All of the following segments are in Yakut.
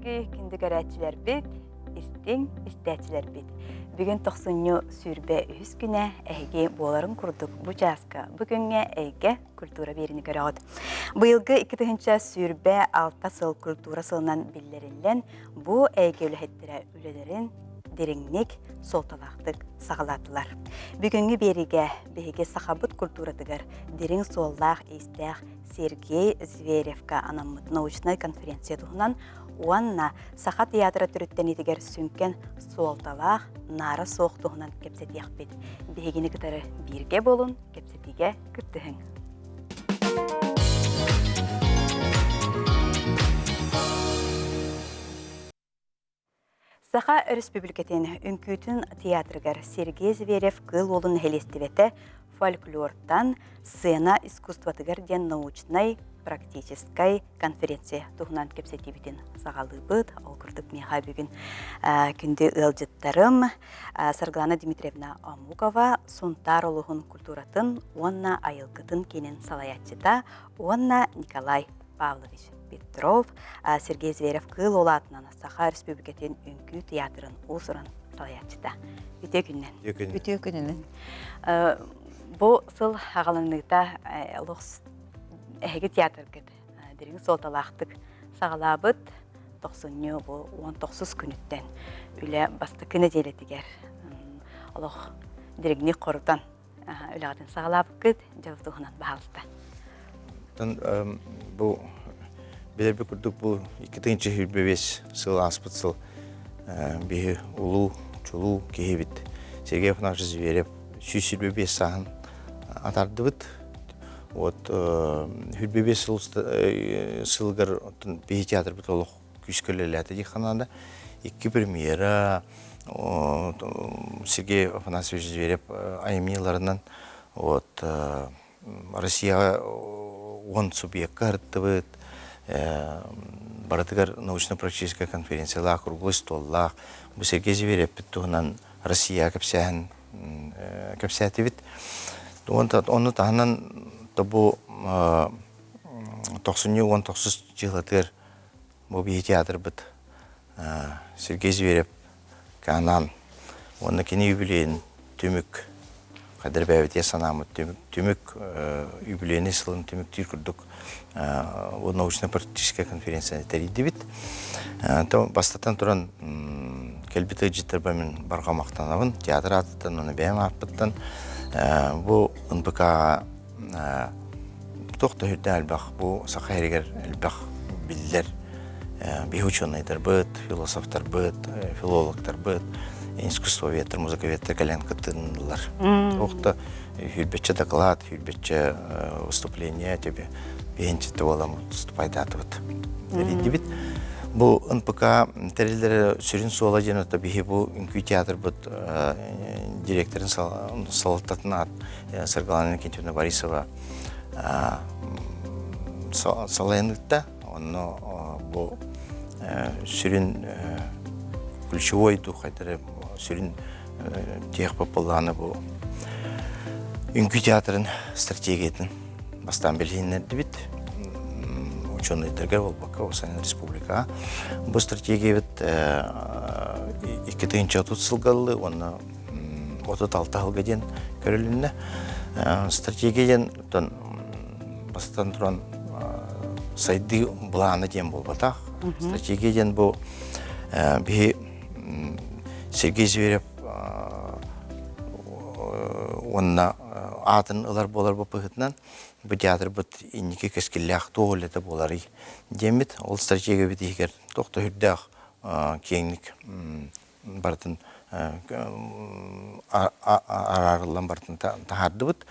Эһиги күндү көрөөччүлэрбит, истиҥ истээччилэрбит. Бүгүн тохсунньу 23 күнэ эһиги буоларын курдук бу чааска, бу күҥҥэ эйгэ культура биэриини көрөҕүт. Быйылгы 2026 сыл культура сылынан биллэриллэн, бу эйгэ үлэһиттэрэ үлэлэрин дириҥник, суолталаахтык саҕалаатылар. Бүгүҥҥү биэриигэ биһиги сахабыт культуратыгар дириҥ суоллаах-иистээх Сергей Зверевка анаммыт научнай конференция туһунан уонна Саха театра төрүттэниитигэр сүҥкэн суолталаах наара суох туһунан кэпсэтиэхпит. Биһигини кытары бииргэ буолун, кэпсэтиигэ кыттыһыҥ. Саха Өрөспүүбүлүкэтин үҥкүүтүн театрыгар Сергей Зверев Кыыл Уолун нэһилиэстибэтэ фольклортан сцена искусствотыгар диэн научнай практическай конференция туһунан кэпсэтиибитин саҕалыыбыт. Ол курдук миэхэ бүгүн күндү ыалдьыттарым Саргылана Дмитриевна Омукова, Сунтаар улууһун культуратын уонна айылгытын киинин салайааччыта уонна Николай Павлович Петров, Сергей Зверев-Кыыл Уол аатынан Саха Республикатын үҥкүү театрын уус-уран салайааччыта. Үтүө күнүнэн. Үтүө күнүнэн. Бу сыл аҕаланыыта олох эһиги театргыт дириҥ суолталаахтык саҕалаабыт тохсунньу бу 19 күнүттэн үлэ бастакы нэдиэлэтигэр олох дириҥник хорутан үлэҕитин саҕалаабыккыт дьыл туһунан баһаалыста. Бу билэрбит курдук бу 2025 сыл ааспыт сыл биһи улуу чулуу киһибит Сергей Афанасьевич Зверев 125 сааһын атардыбыт. Вот 105 сыл сылыгар биһи театрбыт олох күүскэ үлэлээтэ дии ханаада. Икки премьера Сергей Афанасьевич Зверев айымньыларынан вот Россияҕа 10 субъекка ырыттыбыт, барытыгар научно-практическая конференциялаах, круглый столлаах. Бу Сергей Зверевпит туһунан Россия кэпсээһин кэпсээтибит. Онну таһынан бу тохсунньу уон тохсус дьыалатыгар Бу биһи театрбыт Сергей Зверев анаан уонна кини юбилейин түмүк хайдар бэйэбитигэр санааммыт түмүк юбилейный сылын түмүктүүр курдук научно-практическая конференцияны тэрийдибит. Бастатан туран кэлбит ыалдьыттарбар мин барҕа махтанабын театр аатыттан уонна бэйэм ааппыттан бу НПК туох да үрдээх элбэх бу саха сиригэр элбэх биллэр биһи учуонайдарбыт, философтарбыт, филологтарбыт, искусствоведтар, музыковедтар кэлэн кыттыннылар. Туох да сүүрбэччэ доклад, сүүрбэччэ выступление тебе биһинчитте буолан выступайдаатыбыт. Тэрийдибит. Бу НПК тэриллэрэ сүрүн суола диэн это биһи бу үҥкүү театрбыт директорын салалтатын аат Саргылана Никитична Борисова салайан ыытта. Онно бу сүрүн ключевой дух хайдары сүрүн тех буоллаҕына бу үҥкүү театрын стратегиятын бастаан билиһиннэрдибит ученыйдарга буолбакка Осанин республикаҕа бу стратегиябыт 2030 сылга ыллы уонна 36 сылга диэн көрүлүннэ. Стратегия диэн бастатан туран сайдыы былаана диэн буолбатах. Стратегия диэн бу биһи Сергей Зверев уонна аатын ылар буолар быһыытынан бу театрбыт инники кэскиллээх туох үлэтэ буоларый диэммит ол стратегиябыт иһигэр туох да үрдээх киэҥник барытын араарыллан барытын таһаардыбыт.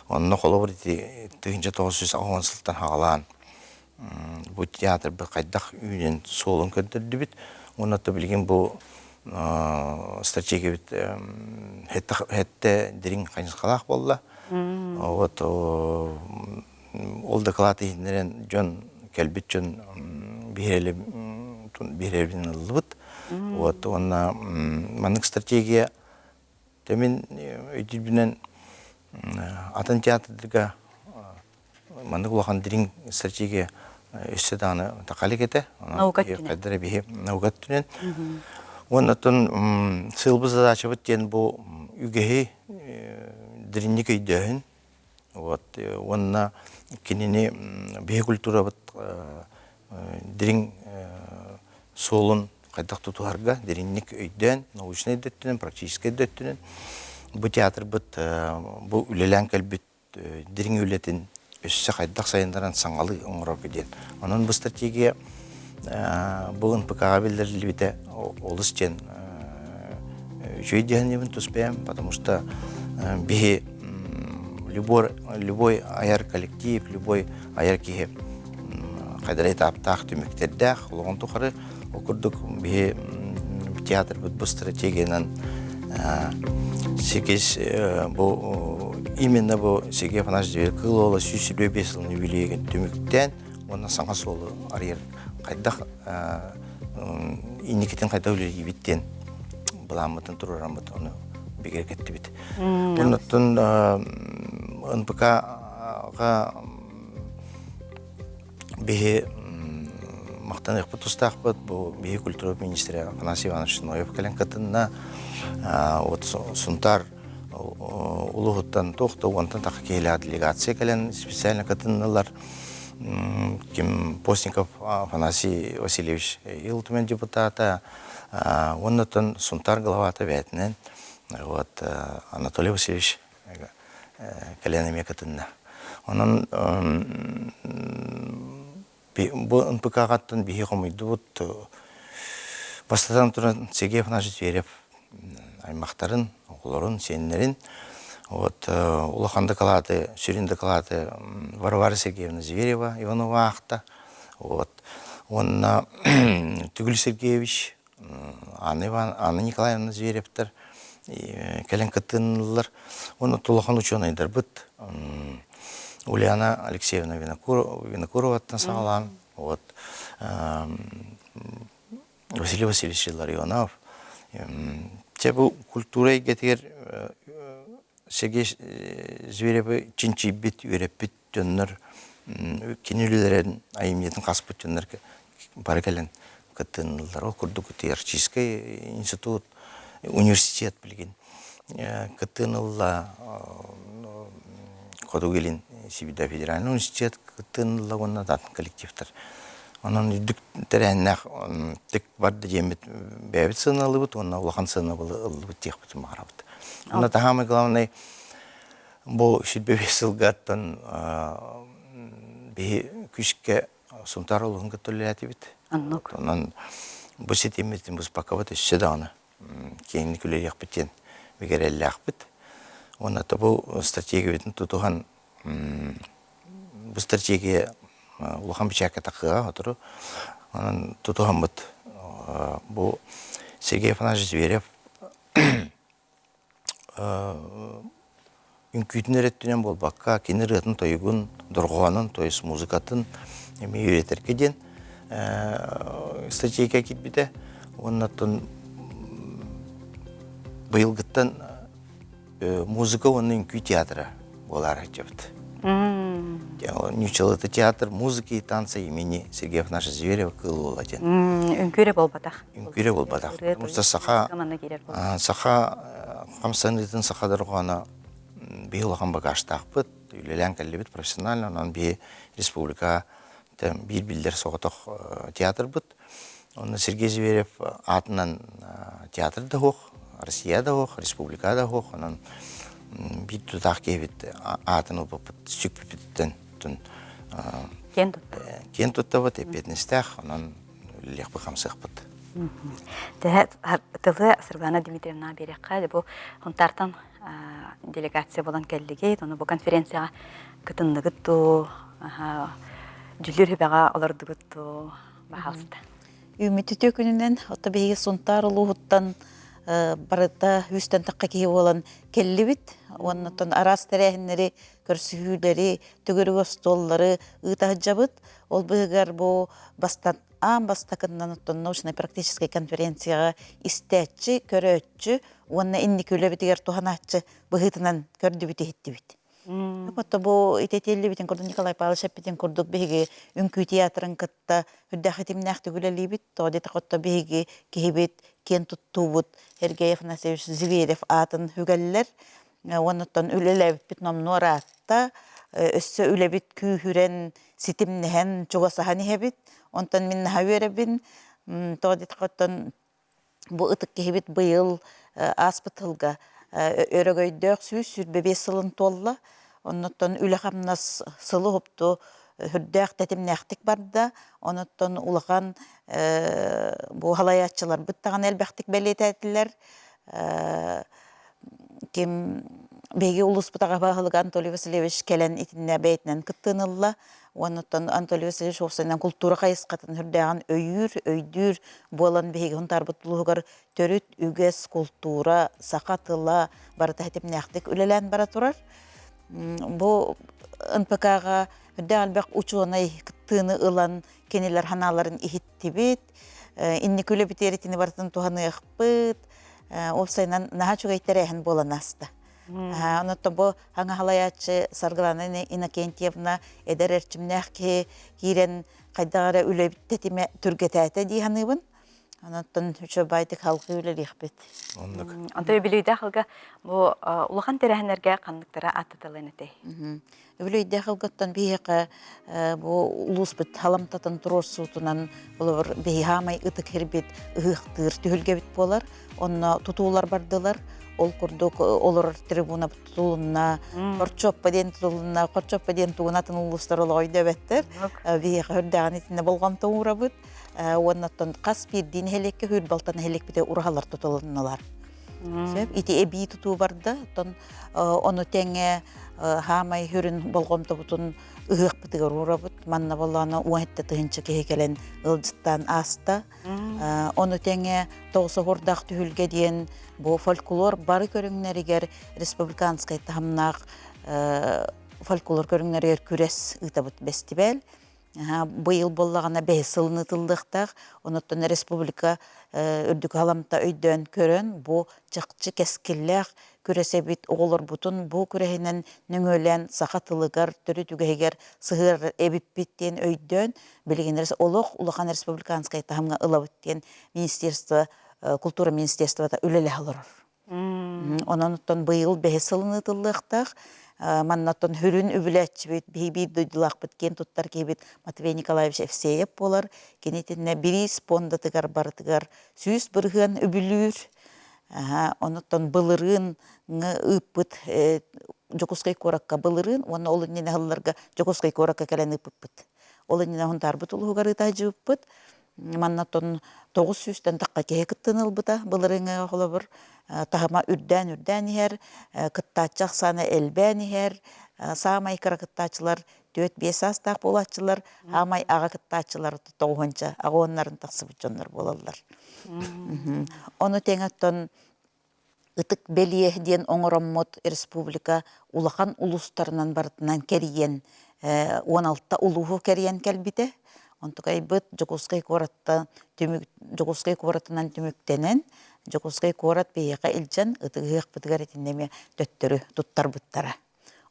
Онно холобур ити 1990 сылтан хаҕалаан бу театрбыт хайдах үүнэн суолун көрдөрдүбүт. Уонна билигин бу стратегиябыт хэттэ дириҥ хайысхалаах буолла. Вот ол доклад иһиннэрэн дьон кэлбит дьон биһирэбин ыллыбыт. Вот уонна маннык стратегия мин өйдүүрбүнэн атын театрдарга маннык улахан дириҥ стратегия Өссө даҕаны тахалик этэ. Наука өттүнэн. Хайдара биһи наука өттүнэн. Уонна оттон сыалбыт задачабыт диэн бу үгэһи дириҥник өйдөөһүн. Вот уонна кинини биһи культурабыт дириҥ суолун хайдах тутуһарга дириҥник өйдөөн, научнай да өттүнэн, практическай да өттүнэн бу театрбыт бу үлэлээн кэлбит дириҥ үлэтин өссө хайдах сайыннаран саҥалыы оҥорорго диэн. Онон бу стратегия бу НПК-ҕа биллэриллибитэ олус диэн үчүгэй диэхиннибин тус бэйэм, потому что биһи любой, любой айар коллектив, любой айар киһи хайдара этаптаах түмүктэрдээх олоҕун тухары ол курдук биһи театрбыт бу стратегиянан Сикис бу именно бу Сергей Афанасьевич Кыыл Уола 125 сылын юбилейин түмүктээн уонна саҥа суолу арыйар хайдах инникитин хайдах үлэлиибит диэн былааммытын туруораммыт ону бигэргэттибит. Оннуттан НПК-га биһи махтаныахпыт тустаахпыт бу биһи культура министрэ Афанасий Иванович Ноев кэлэн кытынна вот Сунтаар улууһуттан туох да уонтан тахха киһилээх делегация кэлэн специально кытыннылар ким Постников Афанасий Васильевич Ил Түмэн депутата уоннаттан Сунтаар главата бэйэтинэн вот Анатолий Васильевич кэлэн эмиэ кытынна. Онон бу НПК-ҕаттан биһи хомуйдубут бастатан туран Сергей Афанасьевич Зверев аймахтарын, оҕолорун, сиэннэрин вот улахан дакылааты, сүрүн дакылааты Варвара Сергеевна Зверева Иванова аахта. Вот. Уонна Түгүл Сергеевич Анна, Иван, Анна Николаевна Зверевтэр кэлэн кыттыннылар. Уонна улахан учуонайдарбыт Ульяна Алексеевна Винокуроваттан саҕалаан, вот Василий Васильевич Илларионов. Чэ бу культура эйгэтигэр Сергей Зверевы чинчийбит, үөрэппит дьоннор кини үлэлэрин айымньытын хаспыт дьоннор бары кэлэн кыттыннылар. Ол курдук Арктический институт, университет билигин кыттыынылла Хотугу Илин Сибирда федеральный университет кыттыынылла уонна атын коллективтар. Онон үрдүк тэрээһиннээх тик барда диэммит бэйэбит сыаналыыбыт уонна улахан сыанабылы ыллыбыт диэхпитин баҕарабыт. Онно самое главное Бу 25 сылгаттан биһи күүскэ Сунтаар улууһун кытта үлэлээтибит. Оннук. Онон бу ситиммитин быспаккабыт өссө даҕаны киэҥник үлэлиэхпит диэн бигэ эрэллээхпит. Уонна бу стратегиябытын тутуһан бу стратегия улахан бэчээккэ тахыаҕа сотору. Онон тутуһаммыт бу Сергей Афанасьевич Зверев үҥкүүтүн эрэ өттүнэн буолбакка, кини ырыатын-тойугун, дорҕоонун, то есть музыкатын эмиэ үөрэтэргэ диэн статейка киирбитэ. Уонна оттон быйылгыттан музыка уонна үҥкүү театра буолаары сылдьабыт. Ньучалыта театр музыки и танца имени Сергея Афанасьевича Зверева Кыыл Уола диэн. Үҥкүүрэ буолбатах. Үҥкүүрэ буолбатах. Потому что саха саха хамсаныытын саха дорҕооно биһи улахан багажтаахпыт, үлэлээн кэллибит профессионально, онон биһи республика биир биллэр соҕотох театрбыт. Онно Сергей Зверев аатынан театр да суох, Россия да суох, республика да суох, онон биир тутаах киһибит аатын ылбыппыт сүкпүпүттэн киэн туттабыт. Киэн туттабыт, эппиэтинэстээх, онон үлэлиэхпит хамсыахпыт. Төһө тылы Саргылана Дмитриевна биэриэххэ, бу Хонтаартан делегация буолан кэллигит, ону бу конференцияҕа кытынныгыт дуу, дьүллүүр сүбэҕэ олордугут дуу, баһаалыста. Үүммүт үтүө күнүнэн, ото биһиги Сунтаар улууһуттан барыта үстэн тахха киһи буолан кэллибит. Уонна араас тэрээһиннэри, көрсүһүүлэри, төгүрүк остуоллары ыыта сылдьабыт. Ол быһыгар бу бастан аан бастакыннан оттон научнай-практическай конференцияҕа истээччи, көрөөччү уонна инники үлэбитигэр туһанааччы быһыытынан көрдүбүт-иһиттибит. Ото бу итэтиэллибитин курдук Николай Павлович эппитин курдук биһиги үҥкүү театрын кытта үрдээх итимнээхтик үлэлиибит. Тоҕо диэтэххэ ото биһиги киһибит киэн туттуубут Сергей Афанасьевич Зверев аатын үгэллэр. Уоннаттан үлэлээбиппит номнуо ыраатта. Өссө үлэбит күүһүрэн, ситимнэһэн, чугасаһан иһэбит. Онтон мин наһаа үөрэбин. Тоҕо диэтэххэ оттон бу ытык киһибит быйыл ааспыт сылга өрөгөйдөөх 125 сылын туолла. Оннуттан үлэ-хамнас сылы уһупту үрдээх тэтимнээхтик барда. Онуттан улахан бу халайааччыларбыт даҕаны элбэхтик бэлиэтээтилэр. Ким биһиги улууспут аҕа баһылыга Анатолий Васильевич кэлэн итиннэ бэйэтинэн кыттыыны ылла. Уонна Анатолий Васильевич уопсайынан култуура хайысхатын үрдээҕин өйүүр, өйдүүр буолан биһиги Хунтаарбыт улууһугар төрүт үгэс, култуура, саха тыла барыта тэтимнээхтик үлэлээн бара турар. Бу НПК-ҕа үрдээх элбэх учуонай кыттыыны ылан кинилэр санааларын иһиттибит. Инники үлэбит эритини барытын туһаныахпыт. Уопсайынан наһаа үчүгэй тэрээһин буолан ааста. Онон бу хаҥа халайааччы Саргылана Иннокентьевна эдэр эрчимнээх киһи киирэн хайдах эрэ үлэбит тэтимэ түргэтээтэ дии саныыбын. Онон үчүгэйдик халгыы үлэлиэхпит. Оннук. Онто үбүлүйдээх ылга бу улахан тэрээһиннэргэ ханныктара ааттаталыан этэй? Үбүлүйдээх ылгыттан биһиэхэ бу улууспут халамтатын туруорсуутунан холобур биһи хаамай ытык сирбит ыһыахтыыр түһүлгэбит буолар. Онно тутуулар бардылар. Ол курдук олорор трибуна тутулунна, Хорчуоппа диэн тутулунна, Хорчуоппа диэн тугун атын улуустар олоҕой дөбөттөр. Биһиэхэ үрдээҕин итиннэ болҕомто уурабыт. Уонна оттон хас биирдии нэһилиэккэ Хүүрбалтан нэһилиэкпитэ ураһалар тутулуннулар. Сөп. Ити эбии тутуу барда. Оттон ону тэҥэ хаамай хүрүн болҕомтобутун ыһыахпытыгар уурабыт. Манна боллоона уон тыһыынча киһи кэлэн ыалдьыттаан ааста. Ону тэҥэ тоҕус оһуордаах түһүлгэ диэн бу фольклор бары көрүҥнэригэр республиканскай таһымнаах фольклор көрүҥнэригэр күрэс ыытабыт бэстибээл. Быйыл буоллаҕына бэһис сылын ыытыллыахтаах. Онуттан республика үрдүкү халамта өйдөөн көрөн, бу чахчы кэскиллээх күрэс эбит оҕолорбутун бу күрэһинэн нөҥүөлээн саха тылыгар, төрүт үгэһигэр сыһыарар эбиппит диэн өйдөөн, билигин олох улахан республиканскай таһымҥа ылабыт диэн министерство, культура министерствота үлэлэһэ олорор. Онон оттон быйыл бэһис сылын ыытыллыахтаах. Манна оттон хүрүн үбүлээччибит, биһи биир дойдулаахпыт киэн туттар киһибит Матвей Николаевич Евсеев буолар. Кини итиннэ бириис пуондатыгар барытыгар 100% үбүлүүр. Онуттан былырыын ыыппыт Дьокуускай куоракка былырыын уонна ол иннинэ сылларга Дьокуускай куоракка кэлэн ыыппыппыт. Ол иннинэ Хунтаарбыт улууһугар ыытаһдьыбыппыт. Манна оттон 900-тэн тахха киһи кыттыыны ылбыта былырыыҥҥы холобур таһыма үрдээн-үрдээн иһэр, кыттааччы ахсаана элбээн иһэр, саамай кыра кыттааччылар 4-5 саастаах буолааччылар, саамай аҕа кыттааччылар тоҕуһунча аҕа уоннарын тахсыбыт дьоннор буолаллар. Ону тэҥэ оттон Ытык бэлиэ диэн оҥороммут республика улахан улуустарынан барытынан кэрийэн 16 улууһу кэрийэн кэлбитэ. Онтукайбыт Дьокуускай куораттан түмүк Дьокуускай куоратынан түмүктэнэн Дьокуускай куорат биһиэхэ илдьэн ытык ыһыахпытыгар итиннэ эмиэ төттөрү туттарбыттара.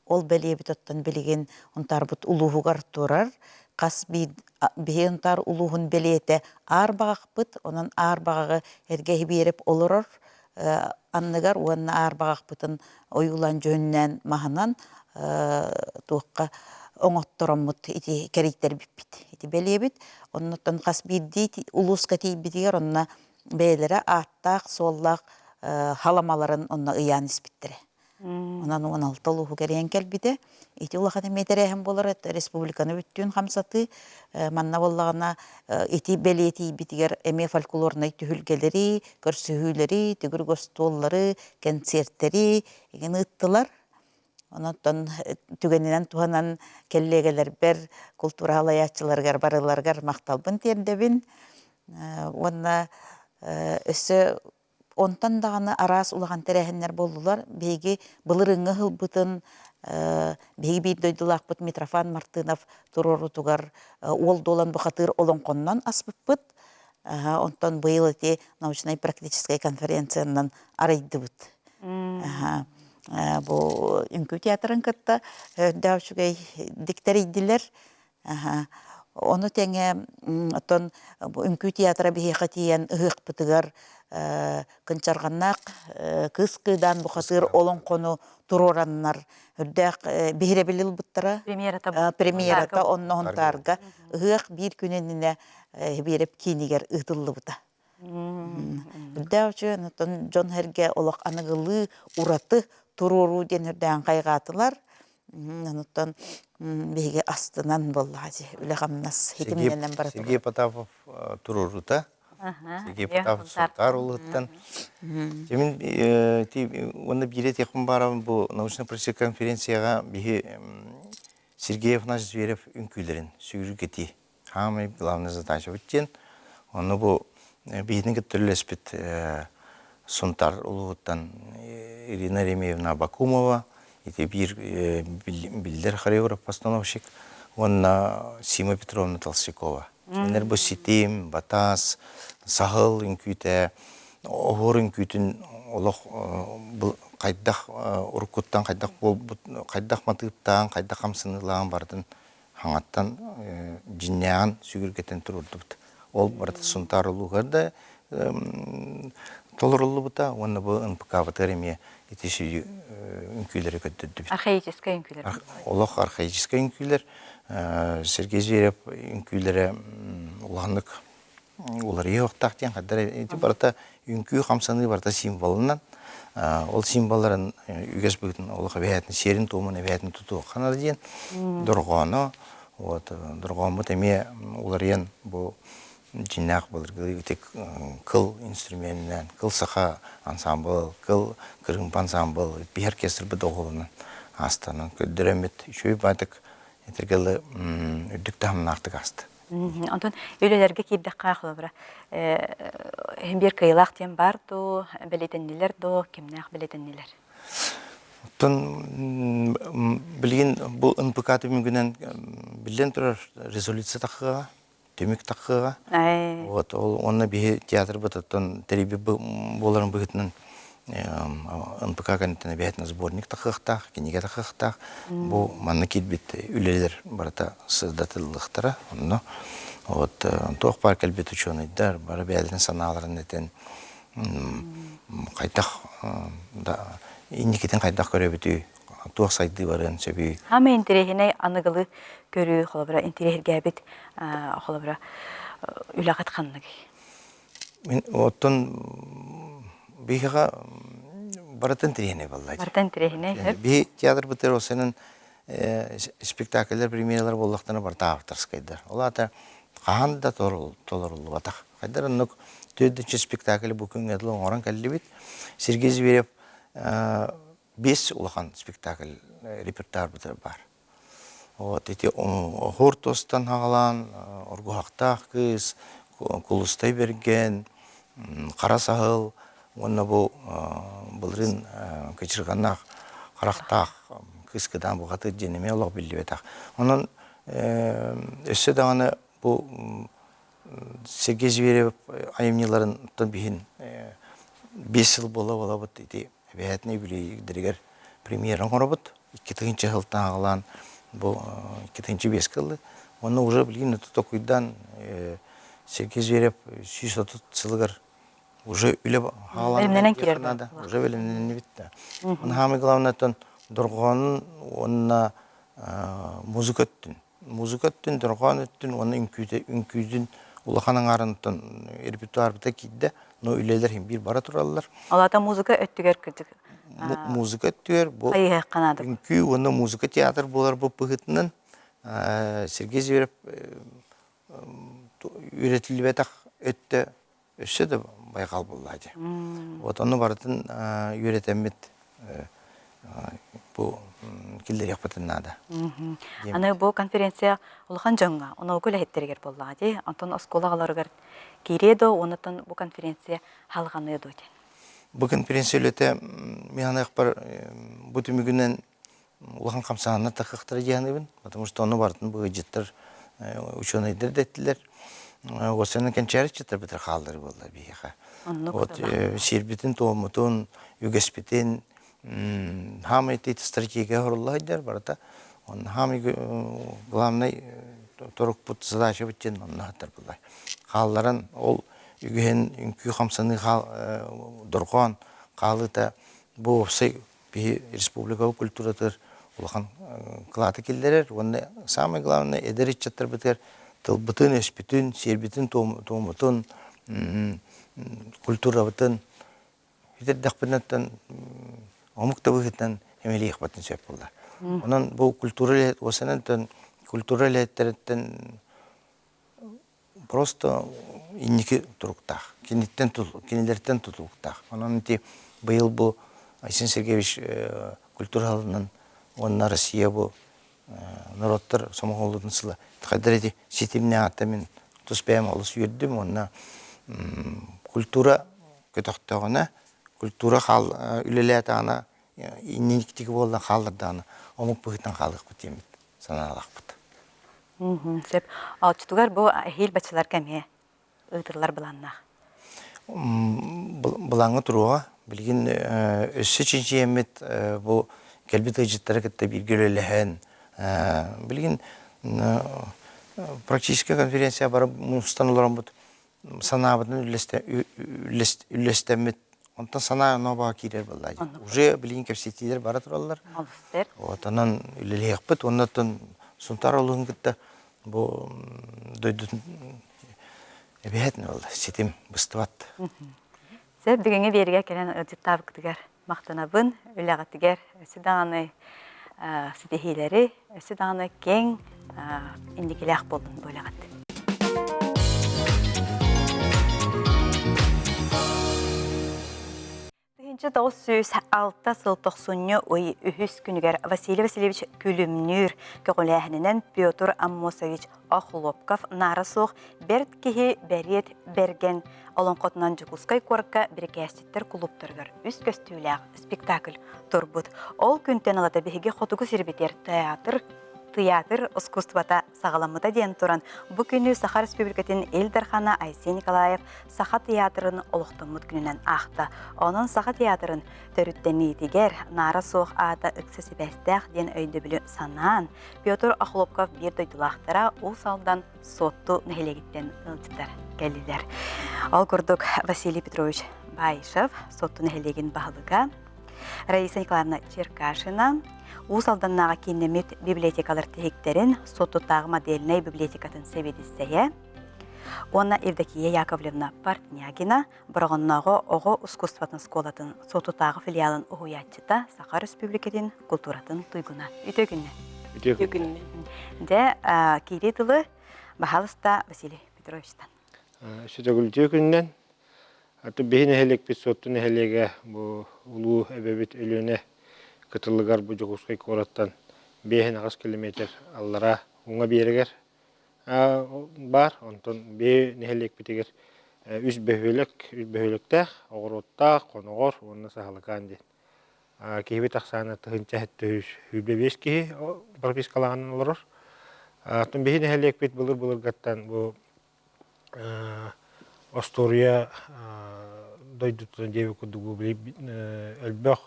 Ол бэлиэбит оттон билигин Унтаарбыт улууһугар турар. Хас биир биһи Унтаар улууһун бэлиэтэ Аар баҕахпыт, онон Аар баҕаҕы эргэ биэрэп олорор анныгар уонна Аар баҕахпытын ойуулаан дьүһүннээн маһынан туохха оҥоттороммут ити кэрийтэрбиппит. Ити бэлиэбит. Оннуттан хас биирдии улууска тиийбитигэр онно бэйэлэрэ ааттаах-суоллаах халамаларын онно ыйаан испиттэрэ. Онон 16 улууһу кэрийэн кэлбитэ. Ити улахан эмиэ тэрээһин буолар республиканы бүттүүн хамсатыы. Манна буоллаҕына ити бэлиэтиийбитигэр эмиэ фольклорнай түһүлгэлэри, көрсүһүүлэри, төгүрүк остуоллары, кэнсиэртэри игин ыыттылар. Онон түгэнинэн туһанан кэллиэгэлэрбэр, култуура салайааччыларыгар барыларыгар махталбын тиэрдэбин. Уонна өссө Онтон даҕаны араас улахан тэрээһиннэр буоллулар. Биһиги былырыыҥҥы ыһылбытын биһиги биир дойдулаахпыт Митрофан Мартынов туруорутугар Уол Дуолан бухатыыр олоҥхоннон аспыппыт. Онтон быйыл ити научнай-практическай конференциянан арыйдыбыт. Бу үҥкүү театрын кытта өрдөөх үчүгэй диктэрийдилэр. Ону тэҥэ оттон бу үҥкүү театра биһиэхэ тиийэн ыһыахпытыгар кынчарҕаннаах кыыс кыыдаан бухатыыр олоҥхону туруораннар үрдээх биһирэбил ылбыттара. Премьерата Премьерата онно Һунтаарга ыһыах биир күн иннинэ Биэрэп киинигэр ыытыллыбыта. Үрдээх үчүгэй, онтон дьон-сэргэ олох аныгылыы ураты туруоруу диэн үрдээн хайҕаатылар. Онуттан биһиги астынан буоллаҕа дии, үлэ-хамнас хитимнэнэн бара турар. Сергей Потапов туруоруута. Сергей Потапов Сунтаар улууһуттан. Мин уонна биири этиэхпин баарабын бу научно-практическай конференцияҕа биһи Сергей Афанасьевич Зверев үҥкүүлэрин сүгүргэтии Хаамай главная задачабыт диэн. Онно бу биһитин кытта үлэлэспит Сунтаар улууһуттан Ирина Еремеевна Абакумова, ити биир биллэр хореограф-постановщик уонна Сима Петровна Толстякова. Кинилэр бу ситим, батас, саһыл үҥкүүтэ, оһуор үҥкүүтүн олох хайдах уруккуттан хайдах буолбут, хайдах матыыптаан, хайдах хамсаныылаан барытын хаҥаттан дьиннээҕин сүгүргэтэн туруордубут. Ол барыта Сунтаар улууһугар да толоруллубута уонна бу НПК-бытыгар эмиэ ити сүдү үҥкүүлэри көрдөрдүбүт. Архаическай үҥкүүлэр. Олох архаическай үҥкүүлэр. Сергей Зверев үҥкүүлэрэ улаханнык уларыйыахтаах диэн хаддар ити барыта үҥкүү хамсаныы барыта символынан ол символларын үгэс быһыытын олох эбэһээтин сиэрин туомун эбэһээтин тутуохха наада диэн дорҕооно вот дорҕооммут эмиэ уларыйан бу дьиннээх былыргы ити кыл инструменинэн кыл саха ансамбыл кыл кырыымпа ансамбыл биһи оркестрбыт оҕолонон аастанан көрдөрөммүт үчүгэй баатык этэргэ үрдүк таһымнаахтык ааста. Онтон үлэлэргэ киирдэххэ, холобура, иһин биир кыайыылаах диэн баар дуу, бэлиэтэннилэр дуу, кимнээх бэлиэтэннилэр? Оттон билигин бу НПК түмүгүнэн биллэн турар резолюция тахыаҕа, түмүк тахыаҕа. Вот ол уонна биһи театрбыт оттон тэрийбит буоларын быһыытынан НПК кэнниттэн эбэһэтинэ сборник тахыахтаах, кинигэ тахыахтаах. Бу манна киирбит үлэлэр барыта сырдатыллыахтара. Онно вот туох баар кэлбит учуонайдар бары бэйэлэрин санааларын этэн хайдах да инникитин хайдах көрөбүтүй, туох сайдыы барыан сөбүй. Хаамай интэриэһинэй аныгылыы көрүү холобура интэриэһиргээбит холобура үлэҕит ханныгый? Мин оттон биһиэхэ барытын интэриэһинэй буолла. Барытын интэриэһинэй. Биһи театрбытыгар осенен спектакльлэр, премьералар буоллахтарына барыта авторскайдар. Ол аата хаһан да толоруллубатах. Хайдар оннук төрдүнчү спектакль бу күҥҥэ дылы оҥорон кэллибит. Сергей Зверев биэс улахан спектакль репертуарбытыгар баар. Вот ити оһуор туостан хаҕалаан Оргуһахтаах кыыс, Кулустай Бэргэн, Хара Саһыл уонна бу былырыын кычырҕаннаах харахтаах кыыс кыдаан бухатыыр диэн эмиэ олох биллибэтэх. Онон өссө даҕаны бу Сергей Зверев айымньыларын биһин 5 сыл буола-буолабыт ити эбэһээтинэй үбүлүөйдэригэр премьера оҥоробут. 2000 сылтан аҕалаан бу 2005 ыллы. Онно уже билигин токуйдан Сергей Зверев 130 сылыгар уже үлэ хаалан надо. Уже бэлэмнэнибит да. Оны самое главное дорҕоонун уонна музыка өттүн Музыка өттүн, дорҕоон өттүн уонна үҥкүүтэ үҥкүүтүн улахан аҥаарыттан репертуарбыта киирдэ, но үлэлэр иһин биир бара тураллар. Ол аата музыка өттүгэр кырдьык Музыка өттүгэр бу хайыһыахха наада. Үҥкүү уонна музыка театр буолар бу быһыытынан Сергей Зверев үөрэтиллибэтэх өттө өссө да байҕал буолла дии. Вот ону барытын үөрэтэммит бу киллэриэхпитин наада. Аны бу конференция улахан дьоҥҥо, онолгу үлэһиттэригэр буоллаҕа дии. Онтон оскуола оҕолоругар киириэ дуо, уоннаттан бу конференция халҕаныа дуо диэн. Бу конференция үлэтэ мин саныахпар бу түмүгүнэн улахан хамсааһыннар тахыахтара дии саныыбын, потому что ону барытын быһыдьыттар учуонайдар да эттилэр. Уоссанан кэнчээри ыччаттар хааллар буолла биһиэхэ. Вот сиэрбитин, туоммутун, үгэспитин, Хаамай ити стратегия оһорулла сылдьар барыта. Онно хаамай главный торукпут задачабыт диэн онно сытар буоллар. Хаалларан ол үгэһин үҥкүү хамсаныы дорҕоон хаалыыта бу уопсай биһи республика культуратыгар улахан кылааты киллэрэр уонна самое главное эдэр ыччаттарбытыгар тылбытын, өспүтүн, сиэрбитин, туомутун, культурабытын Итирдэхпинэттэн омук да быһыытынан эмэлиэхпитин сөп буолла. Онон бу культура үлэһит уосанан культура үлэһиттэриттэн просто инники туруктаах. Киниттэн кинилэртэн тутулуктаах. Онон ити быйыл бу Айсен Сергеевич культура сылынан уонна Россия бу норуоттар сомоҕолуутун сыла хайдар ити ситимнээх ата мин тус бэйэм олус үөрдүм уонна культура көтөхтөҕүнэ культура хаал үлэлээтэҕинэ инниктик буолла хааллардаҕына омук быһыытынан хаалыахпыт диэммит санаалаахпыт. Сөп. Оччотугар бу эһиил баччаларга эмиэ ыытыллар былааннаах. Былааҥҥа туруоҕа. Билигин өссө чинчийэммит бу кэлбит ыалдьыттары кытта бииргэ үлэлэһэн билигин практическая конференция бары мустан олороммут санаабытын үллэстэммит онтон санаа оноо киирэр буолла уже билигин кэпсэтиилэр бара тураллар вот онон үлэлиэхпит уонна оттон Сунтаар улууһун кытта бу дойдутун эбэһээтин буолла ситим быстыбат. Сөп бүгүҥҥү биэригэ кэлэн ыалдьыттаабыккытыгар махтанабын. Үлэҕитигэр өссө даҕаны ситиһиилэри, өссө даҕаны киэҥ инникилээх буоллун бу үлэҕит. 1906 сыл тохсунньу ый үһүс күнүгэр Василий Васильевич Күлүмнүүр көҕүлээһининэн Петр Аммосович Охлопков наара суох бэрт киһи Бэриэт Бэргэн олоҥхотунан Дьокуускай куоракка бирикээсчиттэр кулууптарыгар үс көстүүлээх спектакль турбут. Ол күнтэн ылата биһиги хотугу сирбитигэр театр тыйаатыр искусствота саҕаламмыта диэн туран, бу күнү Саха Республикатын Ил Дархана Айсен Николаев Саха театрын олохтоммут күнүнэн аахта. Онон Саха театрын төрүттэниитигэр наара суох аата ыкса сибээстээх диэн өйдөбүлү санаан, Петр Охлопков биир дойдулаахтара Уус Алдан Суотту нэһилиэгиттэн ыалдьыттар кэллилэр. Ол курдук Василий Петрович Баишев, Суотту нэһилиэгин баһылыга, Раиса Николаевна Черкашина, Уус Алданнааҕы кииннэммит библиотекалар тиһиктэрин Суоттутааҕы модельнай библиотекатын сэбиэдиссэйэ уонна Евдокия Яковлевна Портнягина, Бороҕоннооҕу оҕо искусствотын оскуолатын Суоттутааҕы филиалын уһуйааччыта, Саха Өрөспүүбүлүкэтин култууратын туйгуна. Үтүө күннэ. Үтүө күннэ. Дьэ, киирии тылы баһаалыста Василий Петровичтан. Сүтөгүл үтүө күннэн. Аты биһи нэһилиэкпит Суотту нэһилиэгэ бу улуу эбэбит Өлүөнэ кытылыгар бу Дьокуускай куораттан 5-8 километр аллараа уҥа биэрэгэр баар. Онтон биһи нэһилиэкпитигэр үс бөһүөлэк, үс бөһүөлэктээх, Оҕуруоттаах, Хоноҕор уонна Саһылыкаан диэн. Киһибит ахсаана 1725 киһи пропискалаан олорор. Оттон биһи нэһилиэкпит былыр-былыргаттан бу остуоруйа дойдутун диэбит курдук элбэх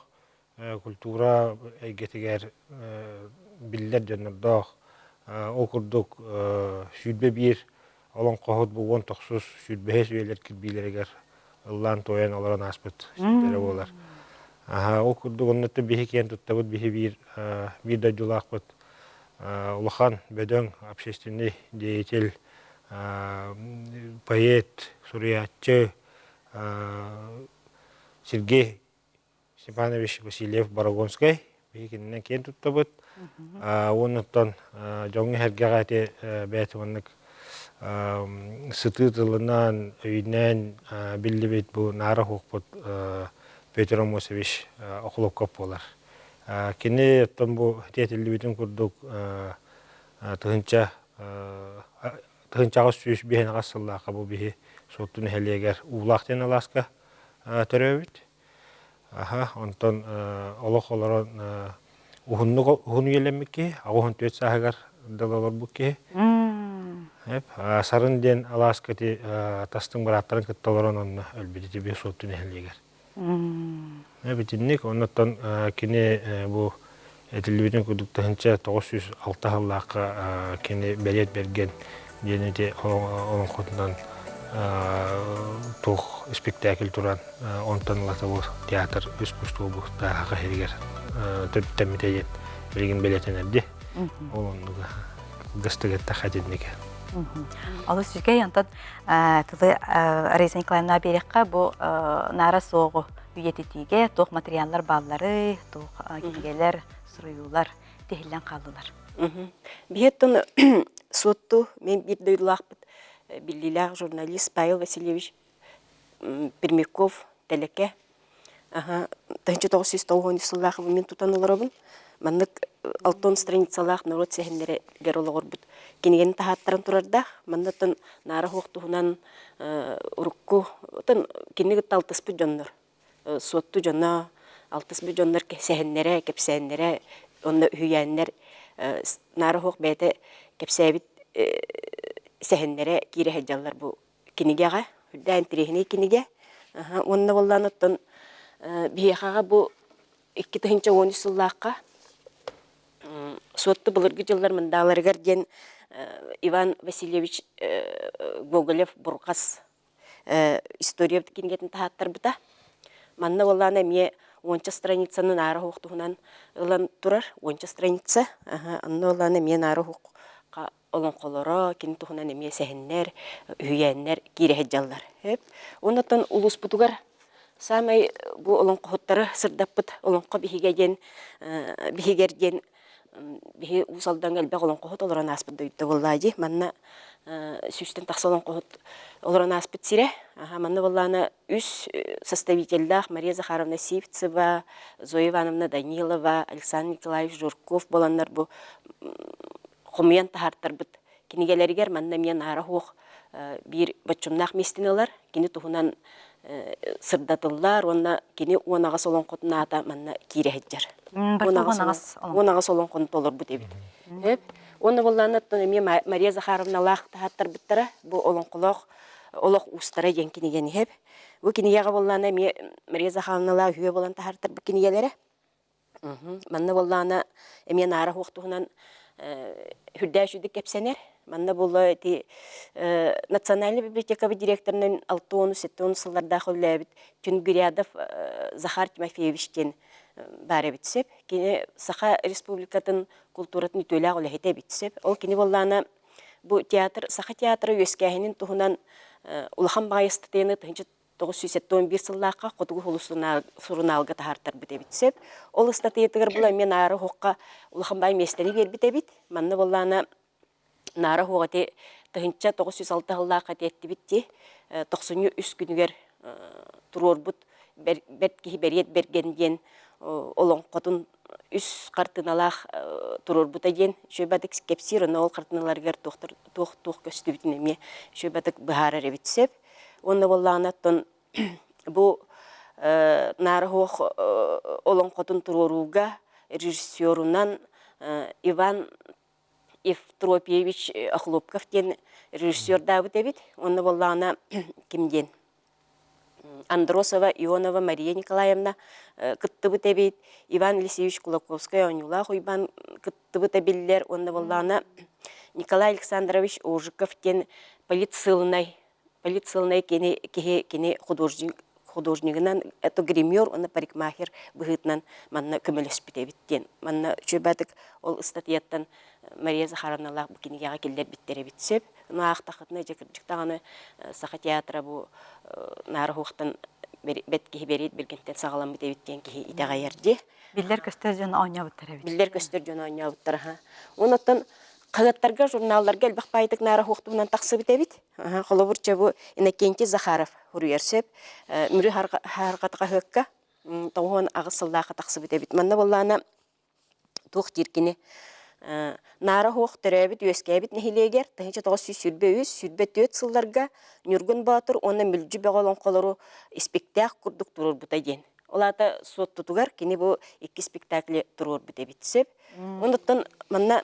культура эйгэтигэр биллэр дьоннордоох. Ол курдук 21 олоҥхоһут бу 19 сүүрбэһис үйэлэр кирбиилэригэр ыллаан-туойан олорон ааспыт сирдэрэ буолар. Ол курдук оннуттан биһи киэн туттабыт биһи биир биир дойдулаахпыт улахан бөдөҥ общественный деятель поэт, суруйааччы Сергей Степанович Васильев-Борогонскай биһи кининэн киэн туттабыт. Уонуттан дьоҥҥо-сэргэҕэ ити бэйэтэ маннык сытыы тылынан, өйүнэн биллибит бу наара оһуохпут Петр Амосович Охлопков буолар. Кини оттон бу тиэтиллибитин курдук тыһыынча 1805 сыллаахха бу биһи Суотту нэһилиэгэр Уулаах диэн алааска төрөөбүт. Аха, онтон олох олорон уһуннук уһун үйэлэммит киһи, 84 сааһыгар дылы олорбут киһи. Сарын диэн алааска ити тастыҥ бырааттарын кытта олорон онно өлбүт ити Суотту нэһилиэгэр. Итинник оннуттан кини бу этиллибитин курдук 1906 сыллаахха кини Бэлиэт Бэргэн диэн ити олоҥхотунан туох испиктээкил туран онтон ылата бу театр искусство бу тааһаха иһигэр төрүттэммитэ диэн билигин бэлиэтэнэрди. Ол оннуга кылгастык эттэххэ итинник. Олус үчүгэй онтон тылы Раиса Николаевна биэриэххэ бу наара суоҕу үйэтитиигэ туох материаллар баалларый, туох кинигэлэр, суруйуулар тиһиллэн хааллылар. Биһиэттэн Суотту мен биир дойдулаахпыт биллиилээх журналист Павел Васильевич Пермяков Тэлэкэ 1993 сыллаах мин тутан олоробун. Маннык алтон страницалаах норуот сэһэннэригэр олоҕурбут кинигэни таһааттаран турардаах. Маннаттан наара суох туһунан урукку отон кини кытта алтыспыт дьоннор суотту дьоно алтыспыт дьоннор сэһэннэрэ, кэпсээннэрэ уонна үһүйээннэр наара суох бэйэтэ кэпсээбит сэһэннэрэ киирэ сылдьаллар бу кинигэҕэ үрдээн интэриэһинэй кинигэ уонна буоллаан оттон биһиэхэҕэ бу 2013 сыллаахха Суотту былыргы дьыллар мындааларыгар диэн Иван Васильевич Гоголев Бурҕас история кинигэтин таһааттарбыта. Манна буоллаана эмиэ уонча страницаны наара уһук туһунан ылан турар, уонча страница. Онно буоллаана эмиэ наара уһукка олоҥхолоро, кини туһунан эмиэ сэһэннэр, үһүйээннэр киирэ сылдьаллар. Оннуттан улууспутугар саамай бу олоҥхоһуттары сырдаппыт олоҥхо биһигэ диэн биһигэр диэн биһи Уус Алдаҥҥа элбэх олоҥхоһут олорон ааспыт дойдута буоллаа дии. Манна сүүстэн тахса олоҥхоһут олорон ааспыт сирэ. Манна буоллаана үс составителлаах Мария Захаровна Сивцева, Зоя Ивановна Данилова, Александр Николаевич Жирков буоланнар бу хомуйан таһаартарбыт кинигэлэригэр манна эмиэ наара суох биир боччумнаах миэстэни ылар. Кини туһунан сырдатыллар уонна кини 18 олоҥхотун аата манна киирэ сылдьар. 18 олоҥхону толорбут эбит. Уонна буоллааннаттан эмиэ Мария Захаровналаах таһааттарбыттара бу олоҥхолоох олох уустара диэн кинигэни иһэп. Бу кинигэҕэ буоллаана эмиэ Мария Захаровналаах үһүө буолан таһаартарбыт кинигэлэрэ. Манна буоллаҕына эмиэ наара суох туһунан үрдээх үчүгдүк кэпсэнэр. Манна буолла ити Национальнай библиотекабыт директорынан 60-70 сыллардаах үлэлээбит Тюнгрядов Захар Тимофеевич диэн баар эбит сөп. Кини Саха Республикатын култууратын үтүөлээх үлэһитэ эбит сөп. Ол кини буоллаҕына бу театр Саха театра үөскээһинин туһунан улахан баҕайы ыстатыйаны 971 сыллаахха Хотугу сурунаалга таһаартарбыт эбит сөп. Ол ыстатыйатыгар була эмиэ Наара Уһукка улахан баай миэстэни биэрбит эбит. Манна буоллаана Наара Уһук ити 1906 сыллаахха тиэттибит дии. Тохсунньу үс күнүгэр туруорбут бэрт киһи Бэриэт Бэргэн диэн олоҥхотун үс хартыыналаах туруорбута диэн үчүгэй кэпсиир. Онно ол хартыыналарыгар туох-туох көстүбүтүн эмиэ үчүгэй быһаарар эбит сөп. Уонна буоллаҕына оттон бу Наара Суох олоҥхотун туруорууга режиссерунан Иван Евтропьевич Охлопков диэн режиссердаабыт эбит. Уонна буоллаҕына ким диэн Андросова Ионова Мария Николаевна кыттыбыт эбит. Иван Елисеевич Кулаковскай оонньуулаах Уйбаан кыттыбыта биллэр. Уонна буоллаҕына Николай Александрович Ожиков диэн политсыылынай Политсыылынай кини киһи кини художник художнигынан это гример уонна парикмахер быһыытынан манна көмөлөспүт эбит диэн манна үчүгэйдик ол ыстатыйаттан Мария Захаровналаах бу кинигэҕэ киллэрбиттэр эбит сөп. Ону аахтаххытына дьэ кырдьык даҕаны Саха театра бу Наара Уһуктан бэт киһи бэриэт биргэнтэн саҕаламмыт эбит диэн киһи итэҕэйэр дии. Биллэр-көстөр дьон оонньообуттар эбит. Биллэр-көстөр дьон оонньообуттар аха. Онон хаһыаттарга, журналларга элбэх баайдык Наара Уһуктуунан тахсыбыт эбит. Холобур, чэ бу Иннокентий Захаров суруйар сөп. Мүрү Харҕата хаһыакка 98 сыллаахха тахсыбыт эбит. Манна буоллаана туох диир кини Наара Уһуох төрөөбүт-үөскээбит нэһилиэгэр 1923-24 сылларга Ньургун Боотур уонна Мүлдьү Бөҕө олоҥхолору испиктээк курдук туруорбута диэн. Ол аата Суоттутугар кини бу икки спектакли туруорбут эбит сөп. Онуттан манна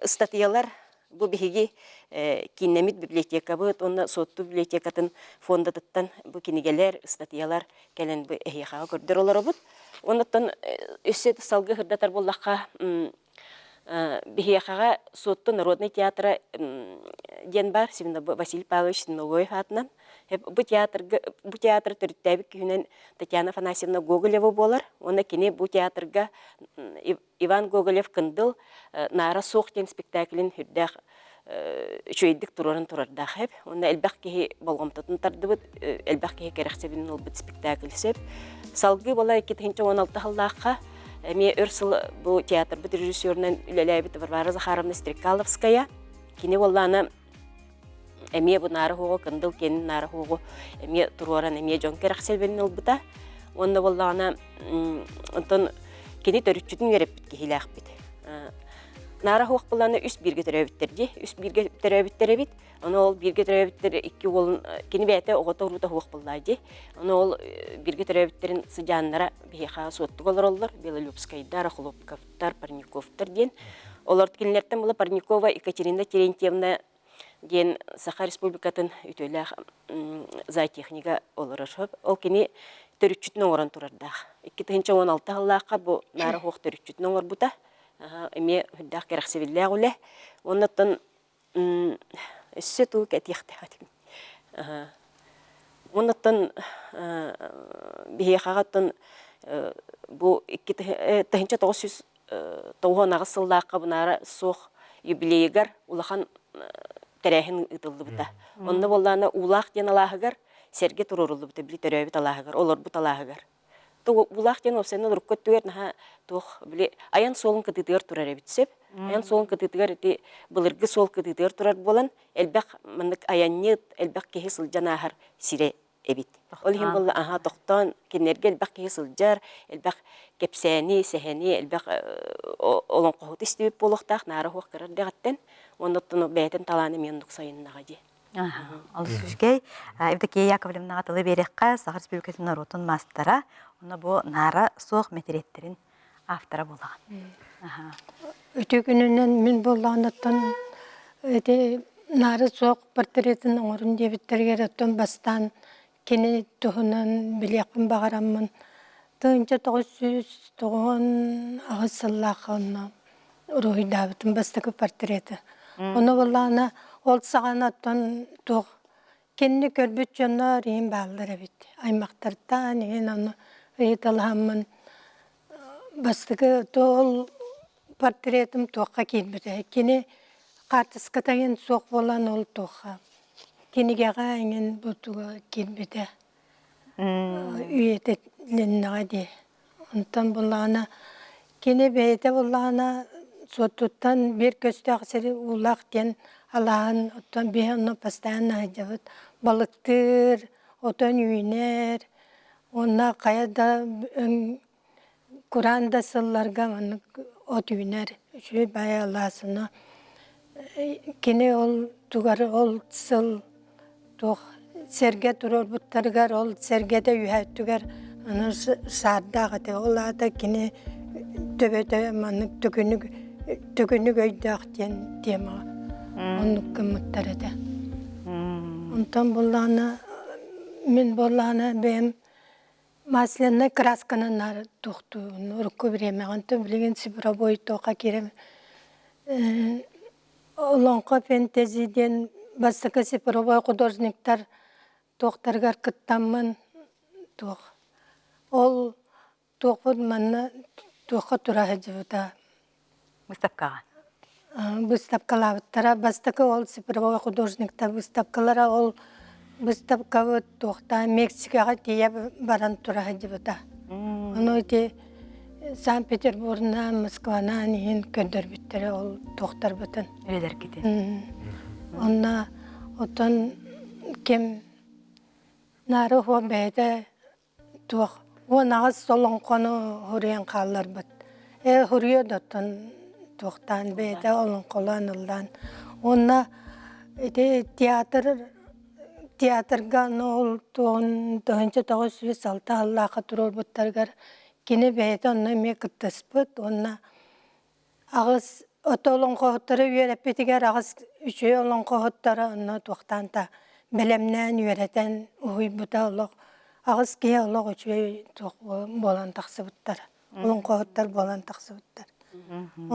ыстатыйалар. Бу биһиги кииннэммит библиотекабыт уонна Суотту библиотекатын фондатыттан бу кинигэлэр, ыстатыйалар кэлэн бу эһиэхэҕэ көрдөр олоробут. Оннуттан өссө салгыы сырдатар буоллахха, биһиэхэҕэ Суотту народнай театра диэн баар Василий Павлович Синогоев аатынан. Бу театрга бу театры төрүттээбит киһинэн Татьяна Афанасьевна Гоголева буолар. Уонна кини бу театрга Иван Гоголев-Кындыл Наара суох диэн спектаклин үрдээх үчүгэйдик туруоран турардаах эб. Уонна элбэх киһи болҕомтотун тардыбыт, элбэх киһи кэрэхсэбилин ылбыт спектакль сөп. Салгыы буола 2016 сыллаахха эмиэ өр сыл бу театрбыт режиссерунан үлэлээбит Варвара Захаровна Стрекаловская. Кини буоллаана эмиэ бу Наара Хуоҕу, Кындыл киэнин Наара Хуоҕу эмиэ туруоран эмиэ дьон кэрэхсэбилин ылбыта. Уонна буоллаҕына онтон кини төрүччүтүн үөрэппит киһилээхпит. Наара Хуох буоллаҕына үс бииргэ төрөөбүттэр дии. Үс бииргэ төрөөбүттэр эбит. Ону ол бииргэ төрөөбүттэр икки уолун кини бэйэтэ оҕото уруута суох буоллаа дии. Ону ол бииргэ төрөөбүттэрин сыдьааннара биһиэхэ суоттуга олороллор. Белолюбскайдар, Охлопковтар, Парниковтар диэн. Олор кинилэртэн була Парникова Екатерина Терентьевна диэн Саха Республикатын үтүөлээх зоотехнига олорор. Ол кини төрүччүтүн оҥорон турардаах. 2016 сыллаахха бу Наара Хуох төрүччүтүн оҥорбута. Эмиэ үрдээх кэрэхсэбиллээх үлэ. Оннуттан өссө тугу кэтиэхтээх этим. Оннуттан биһиэхэҕэ оттон бу 2998 сыллаахха бунаара суох юбилейыгар улахан тэрээһин ыытыллыбыта. Онно буоллаана Уулаах диэн алааһыгар сэргэ туруоруллубута, били төрөөбүт алааһыгар, олорбут алааһыгар. Уулаах диэн уопсайынан урукку өттүгэр наһаа туох били айан суолун кытыытыгар турар эбит сөп. Айан суолун кытыытыгар ити былыргы суол кытыытыгар турар буолан элбэх маннык айанньыт, элбэх киһи сылдьан ааһар сирэ эбит. Ол иһин буолла аһаа тохтоон кинилэргэ элбэх киһи сылдьар, элбэх кэпсээни, сэһэни, элбэх олоҥхоһуту истибит буолуохтаах, наара суох кыра эрдэҕиттэн. Уонна оттон бэйэтин талаана эмиэ оннук сайыннаҕа дии. Олус үчүгэй. Евдокия Яковлевнаҕа тылы биэриэххэ Саха Республикатын норуотун маастара, уонна бу наара суох мэтириэттэрин автора буолаҕын. Үтүө күнүнэн мин буоллаҕыттан ити наара суох портретын оҥорун диэбиттэригэр оттон бастаан кини туһунан билиэхпин баҕараммын 1998 сыллаахха онно уруһуйдаабытым бастакы портреты. Ону буоллаҕына ол саҕана оттон туох Кинини көрбүт дьоннор иһин бааллар эбит. Аймахтартан иһин ону ыйыталаһаммын бастакы ол портретым туохха киирбитэ. Кини хаартыската иһин суох буолан ол туохха кинигэҕэ иҥин бу туга киирбитэ. Үйэтилиннэҕэ дии. Онтон буллаҕына кини бэйэтэ буллаҕына Суоттуттан биир көстөөх сири Уулаах диэн алааһын оттон биһи онно постоянно сылдьабыт. Балыктыыр, отон үүнэр уонна хайа да өҥ кураан да сылларга маннык от үүнэр. Үчүгэй баайы алаас ону кини ол тугар ол сыл туох сэргэ туруорбуттарыгар ол сэргэтэ үһэ өттүгэр аны саардаах этэ ол аата кини төбөтө маннык төкүнүк төкүнүк өйдөөх диэн темаҕа оннук гыммыттар этэ онтон буоллаҕына мин буоллаҕына бэйэм масляный красканан наар туохтуубун урукку бириэмэҕэ онтон билигин цифровой туохха киирэн Олоҥхо фэнтези диэн бастакы цифровой художниктар туохтарыгар кыттаммын туох ол туохпут манна туохха тура сылдьыбыта Выставкаҕа. Выставкалаабыттара бастакы ол цифровой художниктар выставкалара ол выставкабыт туохтаан Мексикаҕа тиийэ баран тура сылдьыбыта. Ону ити Санкт-Петербургнаан, Москванаан иһин көрдөрбүттэрэ ол туохтарбытын. Үлэлэргитин. Онно оттон ким Наара уһуо бэйэтэ туох 18 олоҥхону суруйан хаалларбыт. Ээ суруйуо да оттон туохтаан бэйэтэ олоҥхолоон ыллаан. Уонна ити театр театрга ол туоҕун 1906 сыллаахха туруорбуттарыгар Кини бэйэтэ онно эмиэ кыттыспыт уонна аҕыс Ото олоҥхоһуттары үөрэппитигэр аҕыс үчүгэй олоҥхоһуттары онно туохтаан да бэлэмнээн үөрэтэн уһуйбута олох аҕыс киһи олох үчүгэй туох буолан тахсыбыттар олоҥхоһуттар буолан тахсыбыттар.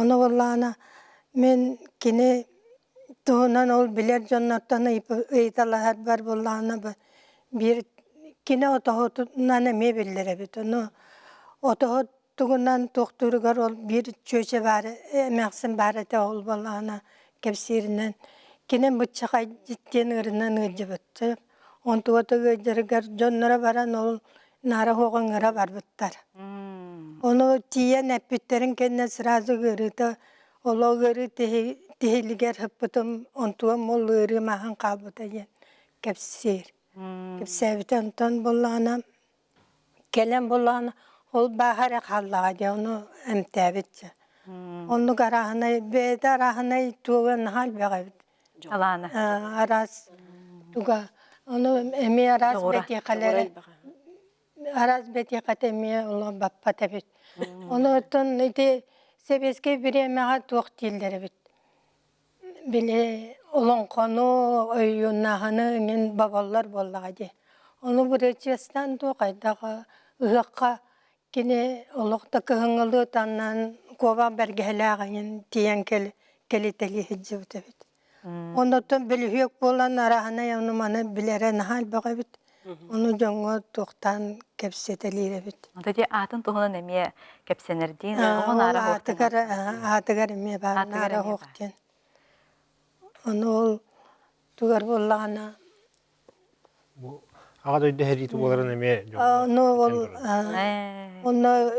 Ону буоллаҕына мин кини туһунан ол билэр дьоннортон ыйыталаһарбар буоллаҕына биир кини отоһутунан эмиэ биллэр эбит. Ону отоһут тугунан туохтууругар ол биир чүөчэ баар эмээхсин баар этэ ол буоллаҕына кэпсииринэн кини быччахай диэн ыарынан ыалдьыбыт онтуга ыалдьарыгар дьонноро баран ол наара суох ыҥыра барбыттар ону тиийэн эппиттэрин кэннэ сразу ыарыыта олох ыарыы тиһилигэр сыппытым онтугам ол ыарыым ааһан хаалбыта диэн кэпсиир кэпсээбитэ онтон буоллаҕына Кэлэн булан ол бааһа эрэ хааллаҕа дии, ону эмтээбит дьэ. Оннук арааһынай, бэйэтэ арааһынай туога наһаа элбэх эбит. Талаана. Араас туга. Ону эмиэ араас бэтиэхэлэрэ араас бэтиэхэтэ эмиэ олох баппат эбит. Ону оттон ити сэбиэскэй бириэмэҕэ туох дииллэр эбит. Били олоҥхону, ойууннааһыны эҥин боболлор буоллаҕа дии. Ону бырачыастаан дуу хайдах ыһыахха кини олох да кыһыҥҥылыы таннан куобах бэргэһэлээх эҥин тиийэн кэлитэлии сылдьыбыт эбит. Оннуттан бөлүһүөк буолан арааһынай ону-маны билэрэ наһаа элбэх эбит. Ону дьоҥҥо туохтаан кэпсэтэлиир эбит. Ото дии аатын туһунан эмиэ кэпсэнэрдиин оҕо Ол наара суох аатыгар аатыгар эмиэ баар Аатыгар наара эмиэ суох баар. диэн. Ону ол тугар буоллаҕына Бу Аҕа дойду сэриитэ буоларын эмиэ дьоҥҥо Ону ол этэн турар. онно